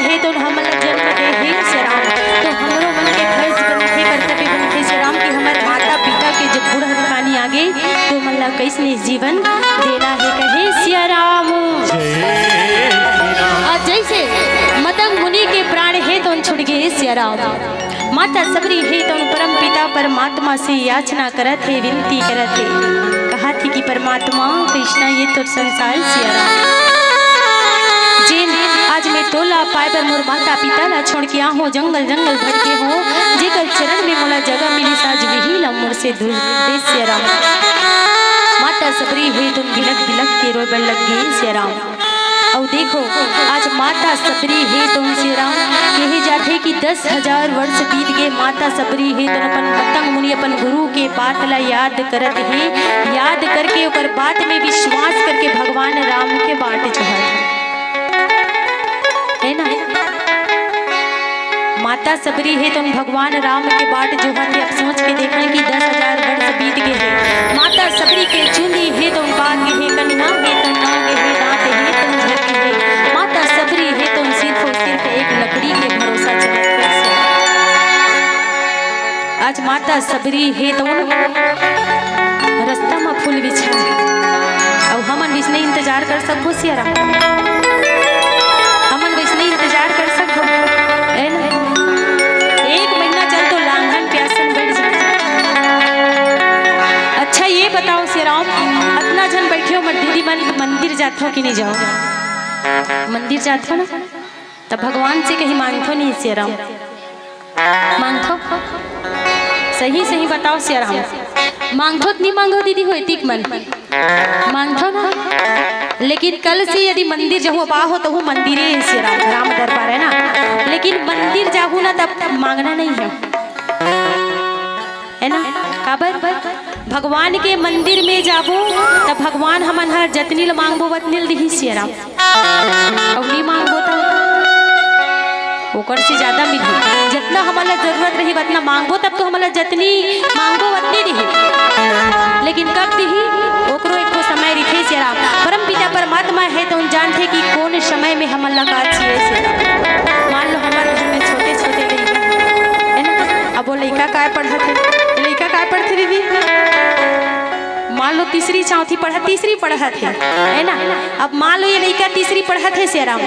हे तो हमन ला जन्म दे हे सिया राम, तो हमरो मन के फर्ज बनथे, कर्तव्य बनथे सिया राम कि हमर माता पिता के जब बूढ़ा दुकानी आगे तो मन ला कइसने जीवन देना हे कहे सिया राम। अउ जइसे मतंग मुनि के प्राण हे तो छुट गे सिया राम, माता सबरी हे तो परम पिता परमात्मा से याचना करत हे, विनती करत हे, कहत हे कि परमात्मा कृष्णा ये तो संसार सिया राम, जेन आज मैं तोला पाए बर मोर माता पिता ला छोड़ के आहूं, जंगल जंगल भटके हों, जेकर चरण में मोला जगह मिलिस आज वही ला मोर से दूर दे सिया राम। माता सबरी हे तो बिलख बिलख के रोए बर लग गे सिया राम। अउ देखो, आज माता सबरी हे तो सिया राम, कहे जाथे कि दस हजार वर्ष बीत गे, माता सबरी हे तो अपन मतंग मुनि, अपन गुरु के बात ला याद करत हे, याद करके ओकर बात में विश्वास करके भगवान राम के बाट जोहत हे, हे ना? माता सबरी हे तो भगवान राम के बाट जोहत हे। अब सोच के देखन कि दस हजार वर्ष बीत गे हे, माता सबरी के चुंदी हे तो पाग गे हे, कनिहा हे तो नाग हे, दांत हे तो झरके हे, माता सबरी हे तो सिर्फ अउ सिर्फ एक लकड़ी के भरोसा चलत हे। आज माता सबरी हे तो रस्ता म फूल बिछा हे, अउ हमन वइसने इंतजार कर सकबो सिया राम? हमन वइसने इंतजार कर सकबो? हे ना? एक महीना चल तो लांघन प्यासन बैठ जा। अच्छा ये बताओ सिया राम, अतना झन बैठे हो, हमर दीदी मन मंदिर जाथो कि नहीं जाओ? मंदिर जाथो ना, त भगवान से कहीं मांगथो नहीं सिया राम? मांगथो? सही सही बताओ सिया राम, मांगथो त नहीं मांगो दीदी हो एतिक मन? मांगथो ना। लेकिन कल से यदि मंदिर जहूं बा हो, तहूं मंदिरे हे सिया राम, राम दरबार हे ना। लेकिन मंदिर जाहू ना, तब मांगना नहीं हे, हे ना? काबर? भगवान के मंदिर में जाबो, त भगवान हमन हर जतनी ल मांगबो, वतनी ल दिही सिया राम। अउ नहीं मांगबो त ओकर से ज्यादा मिलही। जतना हमन ला जरूरत रही, वतना मांगबो, तब तो हमन ला जतनी मांगबो, वतनी दिही। लेकिन कब दिही, ओकरो एक ठो समय रहिथे सिया राम। परम पिता परमात्मा हे तो जानथे कि कोन समय में हमन ला का चाहिए सिया राम। मान लो हमर घर में छोटे छोटे लइका हे ना, अब वो लइका काय पढ़त हे, लइका काय पढ़थे दीदी? मान लो तीसरी चौथी पढ़त, तीसरी पढ़त हे, हे ना? अब मान लो ये लइका तीसरी पढ़त हे सिया राम,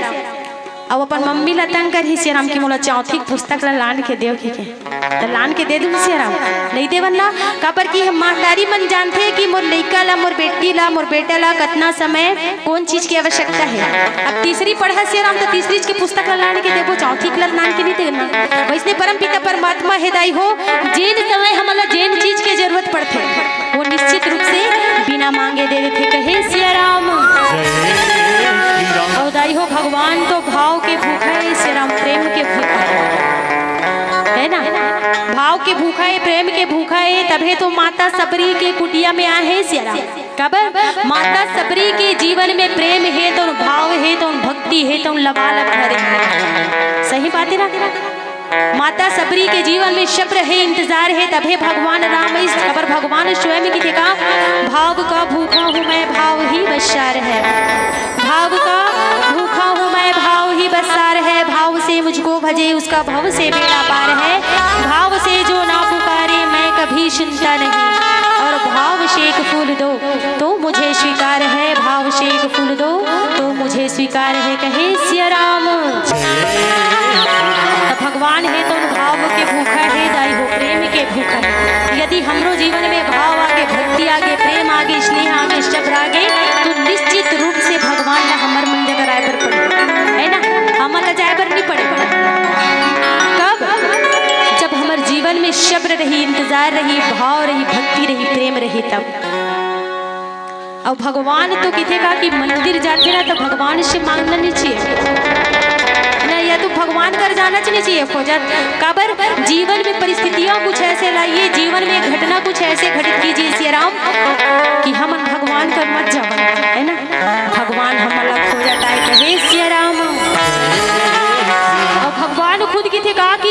अब अपन मम्मी ला तंग करही सिया राम कि मोला चौथी के पुस्तक ला लान के देव कहिके, त लान के दे दूं सिया राम? नहीं देवन ना। काबर कि हम महतारी मन जानथे कि मोर लइका ला, मोर बेटी ला, मोर बेटा ला कतना समय कोन चीज के आवश्यकता हे। अब तीसरी पढ़त सिया राम, त तीसरी के पुस्तक ला लान के देबो, चौथी के ला लान के नहीं देना। वइसने परम पिता परमात्मा हे दाई हो, जेन समय हमन ला जेन चीज के जरूरत पड़थे, वो निश्चित रूप से बिना मांगे दे देथे, कहे सिया राम। अउ दाई हो, भगवान तो भाव के भूखा हे सिया राम, प्रेम के भूखा हे, हे ना? भाव के भूखा हे, प्रेम के भूखा हे, तभे तो माता सबरी के कुटिया में आए हे सिया राम। काबर? माता सबरी के जीवन में प्रेम हे तो भाव हे तो भक्ति हे तो लबालब भरे हे। सही बात हे ना? माता सबरी के जीवन में सब्र हे, इंतजार हे, तभे भगवान राम इस, काबर भगवान स्वयं कहिथे का, भाव का भूखा हूँ मैं, भाव ही बस सार है। भाव का भूखा हूँ मैं, भाव ही बस सार है। भाव से मुझको भजे, उसका भव से बेड़ा पार है। भाव से जो ना पुकारे, मैं कभी सुनता नहीं। और भाव से एक फूल दो, तो मुझे स्वीकार है। भाव से एक फूल दो, तो मुझे स्वीकार है, कहे सिया राम। त भगवान हे तो भाव के भूखा हे दाई हो, प्रेम के भूखा हे। यदि हमरो जीवन में भाव आगे, भक्ति आगे, प्रेम आगे, स्नेह आगे, सब्र आगे, तो निश्चित रूप से भगवान ला हमर मन जगह आए बर पड़ही, हे ना? हमन ला जाए बर नहीं पड़े। कब? जब हमर जीवन में सब्र रही, इंतजार रही, भाव रही, भक्ति रही, प्रेम रही, तब। अउ भगवान तो कहिथे का कि मंदिर जाथे ना, त भगवान से मांगना नहीं चाहिए ना, या तो भगवान कर जाना नहीं चाहिए खोजत। काबर? जीवन में परिस्थितियां कुछ ऐसे लाइए, जीवन में घटना कुछ ऐसे घटित कीजिए सिया राम, कि हमन भगवान कर मत जावन, हे ना? भगवान हमन ला खोजत आए, कहे सिया राम। अउ भगवान खुद कहिथे का कि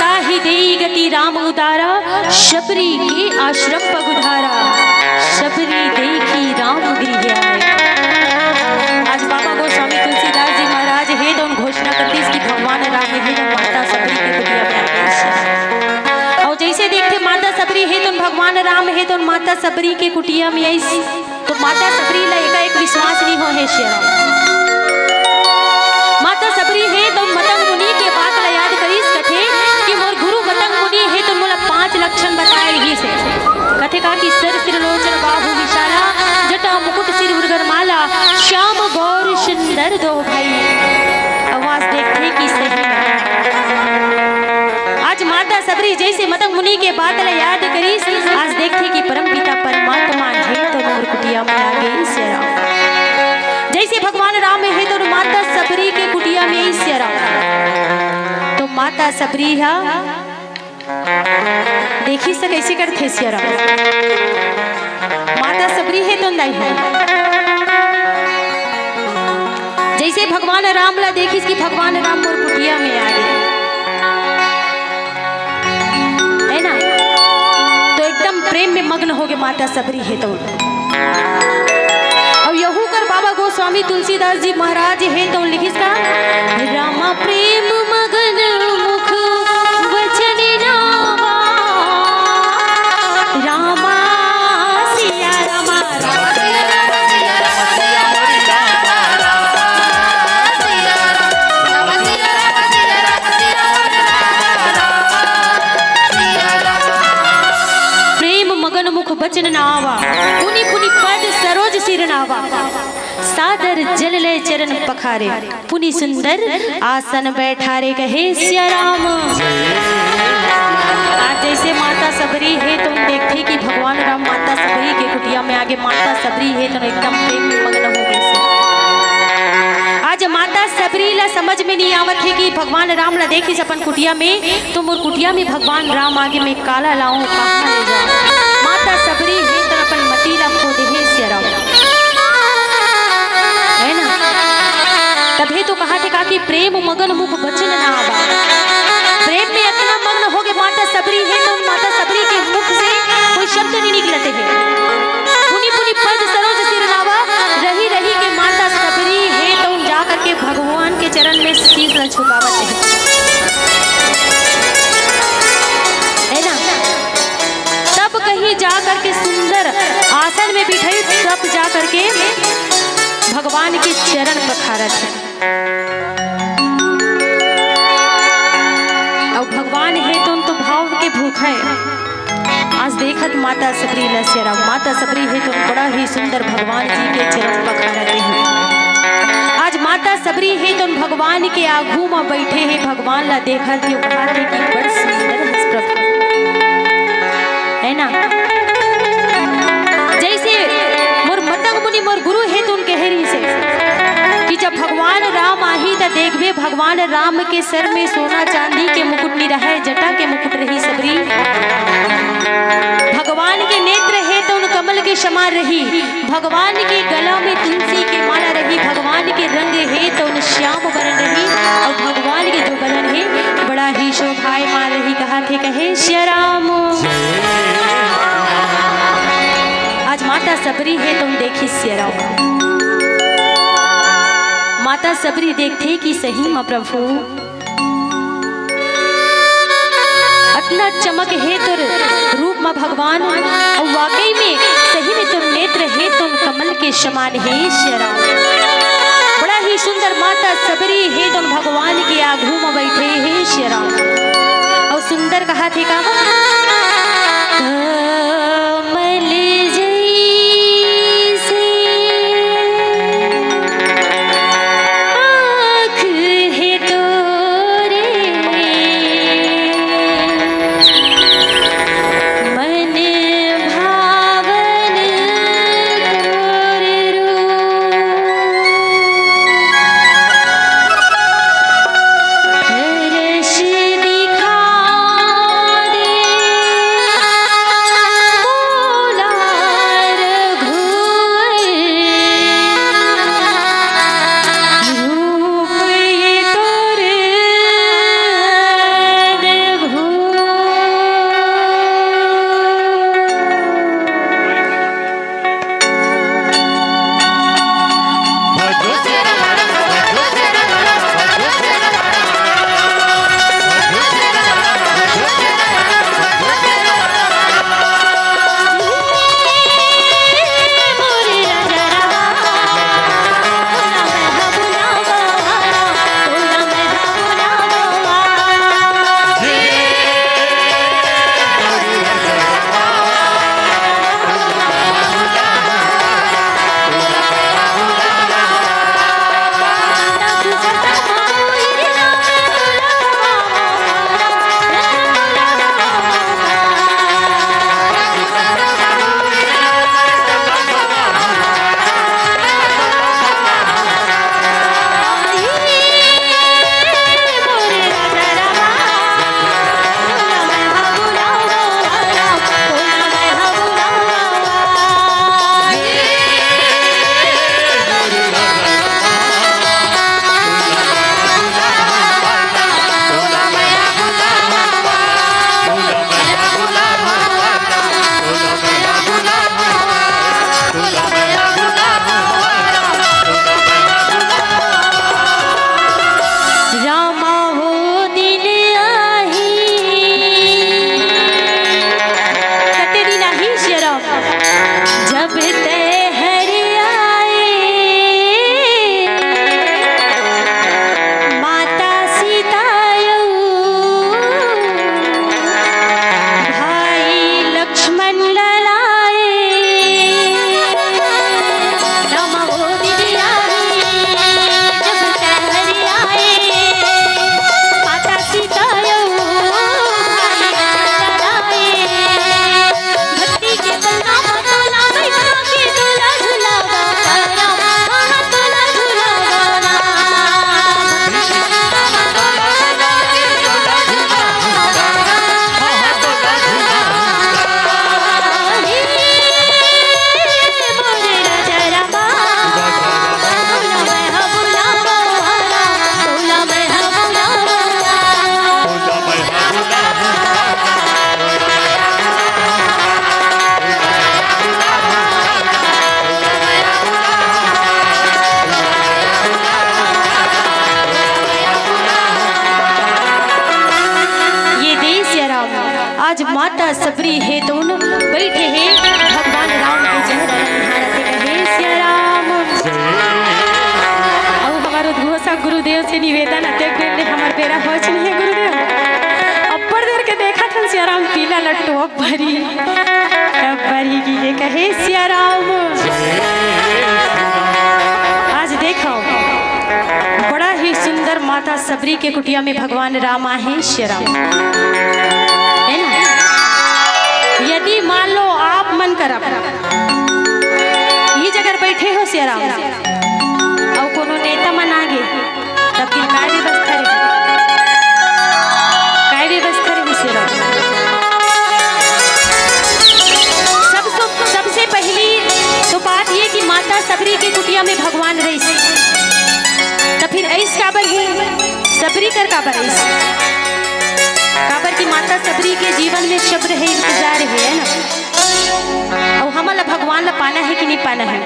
ताहि देई गति राम उदारा, शबरी के आश्रम पग उधारा। शबरी देखी राम गृह आए। आज बाबा गोस्वामी तुलसीदास जी महाराज हे तो घोषणा कर दिस कि भगवान राम हे तो माता शबरी के कुटिया में आ गे। अउ जइसे देखथे माता शबरी हे तो भगवान राम हे तो माता शबरी के कुटिया में आइस। तो माता शबरी ला एकाएक विश्वास नहीं हो हे शेरा। माता शबरी हे तो मतंग मुनि के बात ला याद करिस, कथे कि मोर गुरु मतंग मुनि हे तो मोला पांच लक्षण बताए रिहिस हे। कथे का कि सर सिर लोचन बाहु विशाला, जटा मुकुट सिर उर्गर माला, श्याम गौर सुंदर दो भाई। अउ आज देखथे कि सही में आज माता शबरी जइसे मतंग मुनि के बात ला याद करिस, आज देखथे कि परमपिता परमात्मा हे तो मोर कुटिया में आ गे शेरा। जइसे भगवान राम हे तो माता शबरी के कुटिया में आइस शेरा। तो माता शबरी हा देखिस त कइसे करथे शेरा। माता शबरी हे तो नहीं हे। जइसे भगवान राम ला देखिस कि भगवान राम मोर कुटिया में आ गे, हे ना, तो एकदम प्रेम में मग्न हो गे माता शबरी हे तो। अउ यहू कर बाबा गोस्वामी तुलसीदास जी महाराज हे तो लिखिस का, रामा प्रेम मगन मुख वचन रामा, रामा सिया रामा, रामा सिया रामा, सिया रामा, सिया रामा, सिया रामा, सिया रामा, सिया रामा, सिया रामा, सिया रामा, सिया रामा, सिया रामा, सिया रामा। प्रेम मगन मुख बचन नावा, पुनि पुनि पद सरोज सिर नावा। सादर जल ले चरण पखारे, पुनि सुंदर आसन बैठारे, कहे सिया राम। आज जइसे माता शबरी हे तो देखथे कि भगवान राम माता शबरी के कुटिया में आ गे, माता शबरी हे तो एकदम प्रेम में मग्न हो गे। आज माता सबरी ला समझ में नहीं आवत हे कि भगवान राम ला देखिस अपन कुटिया में, तो मोर कुटिया में भगवान राम आगे, मैं काला लाऊं, कहां ले जाऊं? माता सबरी हे तन अपन मति ला खो दे हे सिया राम, है ना? तभे तो कहा थे का कि प्रेम मगन मुख बचन ना आवा। प्रेम में इतना मग्न हो गए माता सबरी हे, तो माता सबरी के मुख से कोई शब्द नहीं निकलते हैं। पुनि पुनि पद सरोज सिर नावा, रही रही के माता सबरी हे तो जा करके भगवान के चरण में शीश ला झुकावत हे, है ना? तब कहीं जा करके सुंदर आसन में बिठाई, तब जा करके भगवान के चरण पखारत हे। अउ भगवान हे तो, तो भाव के भूख है। आज देखत माता सबरी ला सिया राम, माता सबरी हे तो बड़ा ही सुंदर भगवान जी के चरण पखारत हे। आज माता सबरी हे तो भगवान के आगू में बैठे हे, भगवान ला देखत हे, कहत हे कि बड़ सुंदर हस प्रभु, है ना? जैसे मोर मतंग मुनि मोर गुरु हे तो कह रही से कि जब भगवान राम आही त देखबे भगवान राम के सर में सोना चांदी के मुकुट नहीं रहे, जटा के मुकुट रही सबरी। भगवान के नेत्र हे तो उन कमल के समान रही, भगवान के गला में तुलसी के माला रही, भगवान के रंग हे तो उन श्याम वरण रही, अउ भगवान के जो बदन हे बड़ा ही शोभायमान रही। कहा थे कहे सिया राम। आज माता सबरी हे तो देखी सिया राम। माता सबरी देखथे कि सही म प्रभु अतना चमक हे तोर रूप म भगवान, अउ वाकई में सही में तोर नेत्र हे तो कमल के समान हे सिया राम। बड़ा ही सुंदर माता सबरी हे तो भगवान के आगू म बैठे हे सिया राम। अउ सुंदर कहा थे का, कमल जैसे आँख हे तोरे, मन भावन तोर रूप। दर्श दिखा दे आज माता सबरी हे तउन बइठे हे भगवान राम के चेहरा ल निहारत हे, कहे सिया राम। अउ हमर उद्घोषक गुरुदेव से निवेदन, अतेक बेर ले हमर बेरा होच नइ हे गुरुदेव। अब्बड़ देर के देखत हन सिया राम, पीला लट्टू अब्बरी, अब्बरी की हे, कहे सिया राम। आज देखव, बड़ा ही सुंदर माता सबरी के कुटिया में भगवान राम आहे, सिया राम। हे ना? यदि मान लो आप मन करब, ये जगह बइठे हो सिया राम, अउ कोनो नेता मन आगे, तब फिर काय व्यवस्था रही? काय व्यवस्था रही सिया राम? सब सो-, सबसे पहली तो बात ये कि माता सबरी के कुटिया में भगवान रहिस, त फिर अइस काबर हे? सबरी कर काबर अइस? काबर कि माता सबरी के जीवन में सब्र हे, इंतजार हे, हे ना? अउ हमन ला भगवान ला पाना हे कि नइ पाना हे?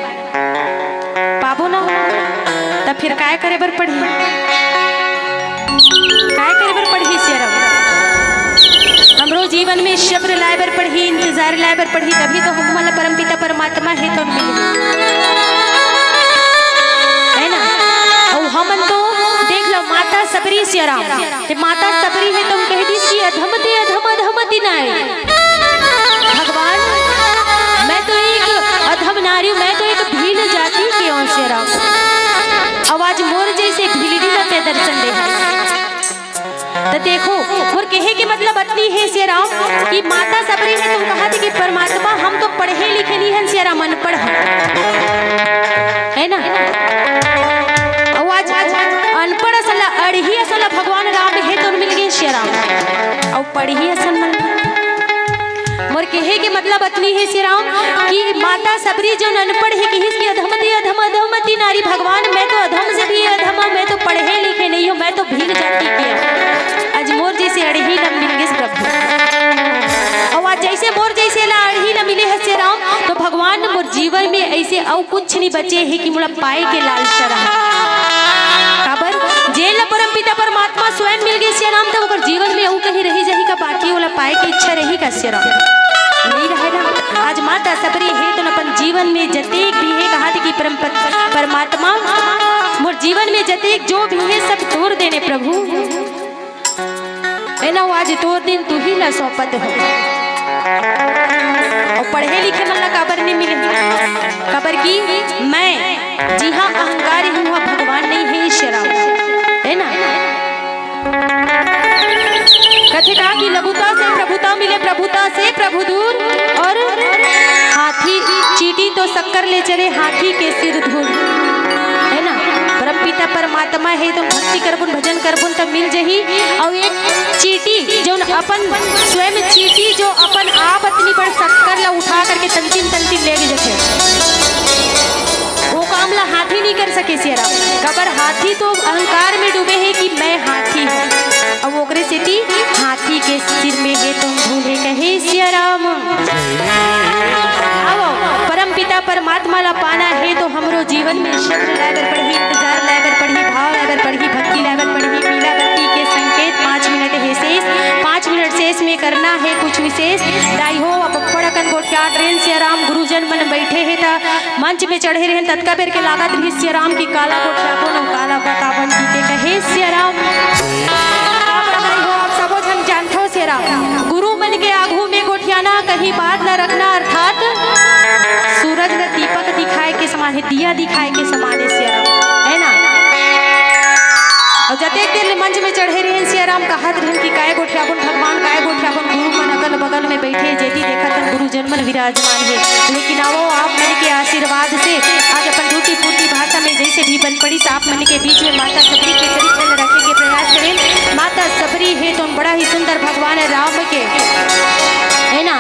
पाबो ना, त फिर काय करे बर पड़ही? काय करे बर पड़ही सिया राम? हमरो जीवन में सब्र लाए बर पड़ही, इंतजार लाए बर पड़ही, तभी तो हमन ला परमपिता परमात्मा हे तउन मिलही, हे ना? अउ हमन तो देख लो, माता सबरी सिया राम, ते माता सबरी हे तउन कहि दिस कि अधम ते अधम, अधम अति नारी। भगवान, मैं तो एक अधम नारी हूँ, मैं तो एक भील जाति के हूँ सिया राम। अउ आज मोर जइसे भीलड़ी ला ते दर्शन दे। त देखो, मोर कहे के मतलब अतनी हे सिया राम कि माता सबरी हे तउन कहत हे कि परमात्मा, हम तो पढ़े लिखे नइ हन सिया राम, अनपढ़ हन, हे ना? अउ आज, आज अनपढ़ असन ला, अड़ही असन ला भगवान राम हे तउन मिल गे सिया राम। अउ पढ़ही असन मन, मोर कहे के मतलब अतनी हे सिया राम कि माता सबरी जउन अनपढ़ हे, किहिस कि अधम ते अधम, अधम अति नारी। भगवान, मैं तो अधम से भी अधम हूँ, मैं तो पढ़े लिखे नइ हूँ, मैं तो भील जाति के हूँ। आज मोर जइसे अड़ही ला मिल गिस प्रभु। अउ आज जइसे मोर जइसे ला अड़ही ला मिले हस सिया राम, तो भगवान मोर जीवन में अइसे अउ कुछ नइ बचे हे कि मोला पाए के लालसा रहा। काबर? जेन ला परमपिता परमात्मा स्वयं मिल गे सिया राम, त ओकर जीवन में अउ कहीं रहि जाही का, बाकी ओला पाए के इच्छा रही का सिया राम? नइ रहे ना। आज माता सबरी हे तउन अपन जीवन में जतेक भी हे, कहत हे कि परम-, परमात्मा मोर जीवन में जतेक जो भी हे, सब तोर देन ए प्रभु। हे ना, अउ आज तोर देन तुही ला सौंपत हँव। अउ पढ़े लिखे मन ला काबर नइ मिले? काबर कि मैं जिहाँ अहंकार हे, उहाँ भगवान नइ हे, सिया राम, हे ना? कथे का कि लघुता से प्रभुता मिले, प्रभुता से प्रभु दूर। अउ हाथी चींटी तो शक्कर ले चले, हाथी के सिर धूल, हे ना? परमपिता परमात्मा हे तउन भक्ति करबुन, भजन करबुन, त मिल जही। अउ एक चींटी जउन अपन स्वयं चींटी जो अपन आप अतनी बड़ शक्कर ला उठा करके तंतिन तंतिन लेगे जथे, ओ काम ला हाथी नइ कर सके सिया राम। काबर? हाथी तो अहंकार में डूबे हे कि मैं हाथी हँव। अउ ओकरे सेती हाथी के सिर में हे तउन धूल हे, कहे सिया राम। आवव, परमपिता परमात्मा ला पाना हे तो हमरो जीवन में सब्र लाए बर पड़ही, इंतजार लाए बर पड़ही, भाव लाए बर पड़ही, भक्ति लाए बर पड़ही। पीला बत्ती के संकेत, पाँच मिनट हे शेष, पाँच मिनट शेष में करना हे कुछ विशेष। दाई हो, अब अब्बड़ अकन गोठियात रेहेन सिया राम, गुरुजन मन बइठे हे त मंच में चढ़े रेहेन, ततका बेर के लागत रिहिस सिया राम कि काला गोठियाबोन अउ काला बताबोन कहिके, कहे सिया राम। का बताई हो, आप सबो झन जानथव सिया राम, गुरु मन के आघू में गोठियाना, कहीं बात न रखना, अर्थात सूरज ल दीपक दिखाए के समान हे, दिया दिखाए के समान हे सिया राम, हे ना? अउ जतेक देर ले मंच में चढ़े रेहेन सिया राम, कहत रेहेन कि काय गोठियाबोन भगवान, काय गोठियाबोन, गुरु मन अगल बगल में बइठे, जेती देखत हन गुरुजन मन विराजमान हे। लेकिन आवव, आप मन के आशीर्वाद से आज अपन टूटी फूटी भाषा में जइसे भी बन पड़िस, आप मन के बीच में माता सबरी के चरित्र ल रखे के प्रयास करेन। माता सबरी हे तउन बड़ा ही सुंदर भगवान राम के, हे ना,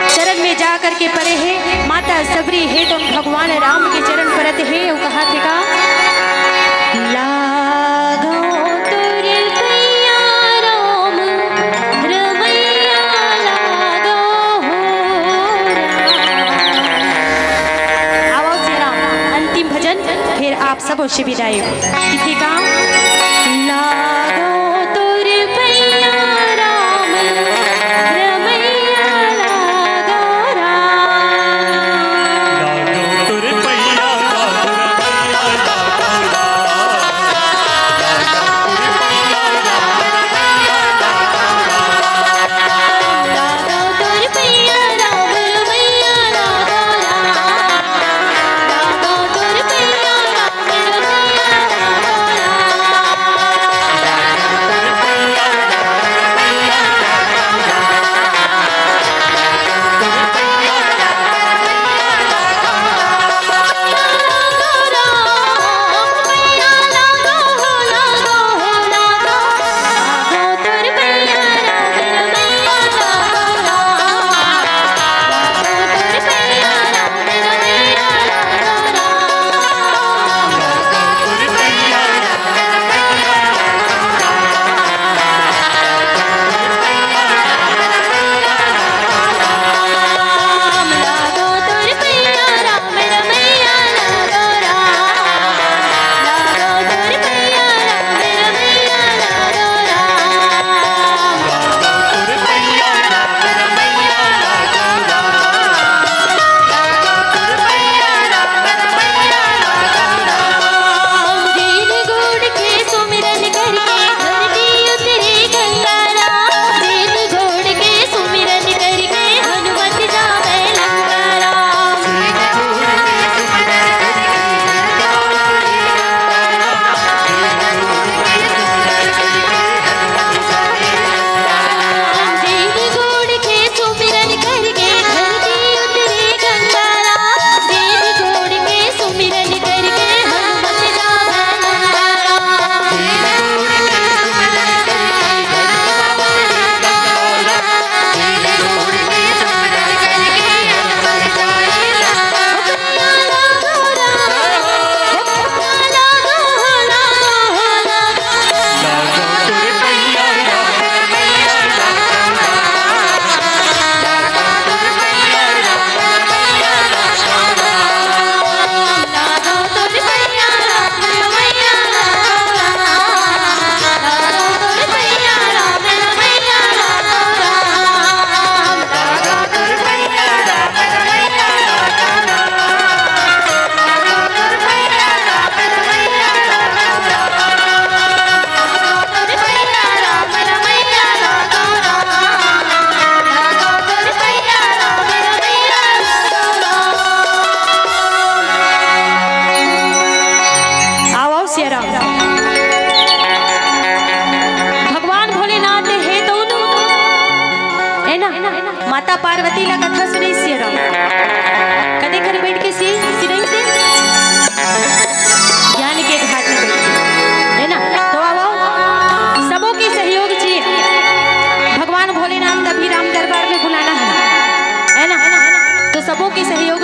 चरण में जा करके परे हे। माता सबरी हे तउन भगवान राम के चरण परत हे, अउ कहत हे का, लागव तोर पैया राम, रमैया लागव हो राम। आवव सिया राम, अंतिम भजन, फेर आप सबो से विदाई। कथे का, लागव तोर पैया राम, रमैया है ना? माता पार्वती ला कथा सुनइस सिया राम। कते कर बइठ के सुनइस हे? ज्ञान के घाट में बइठ के, है ना? तो आओ, सबो के सहयोग चाहिए। भगवान भोलेनाथ का भी राम दरबार में बुलाना है, है ना? तो सबो के सहयोग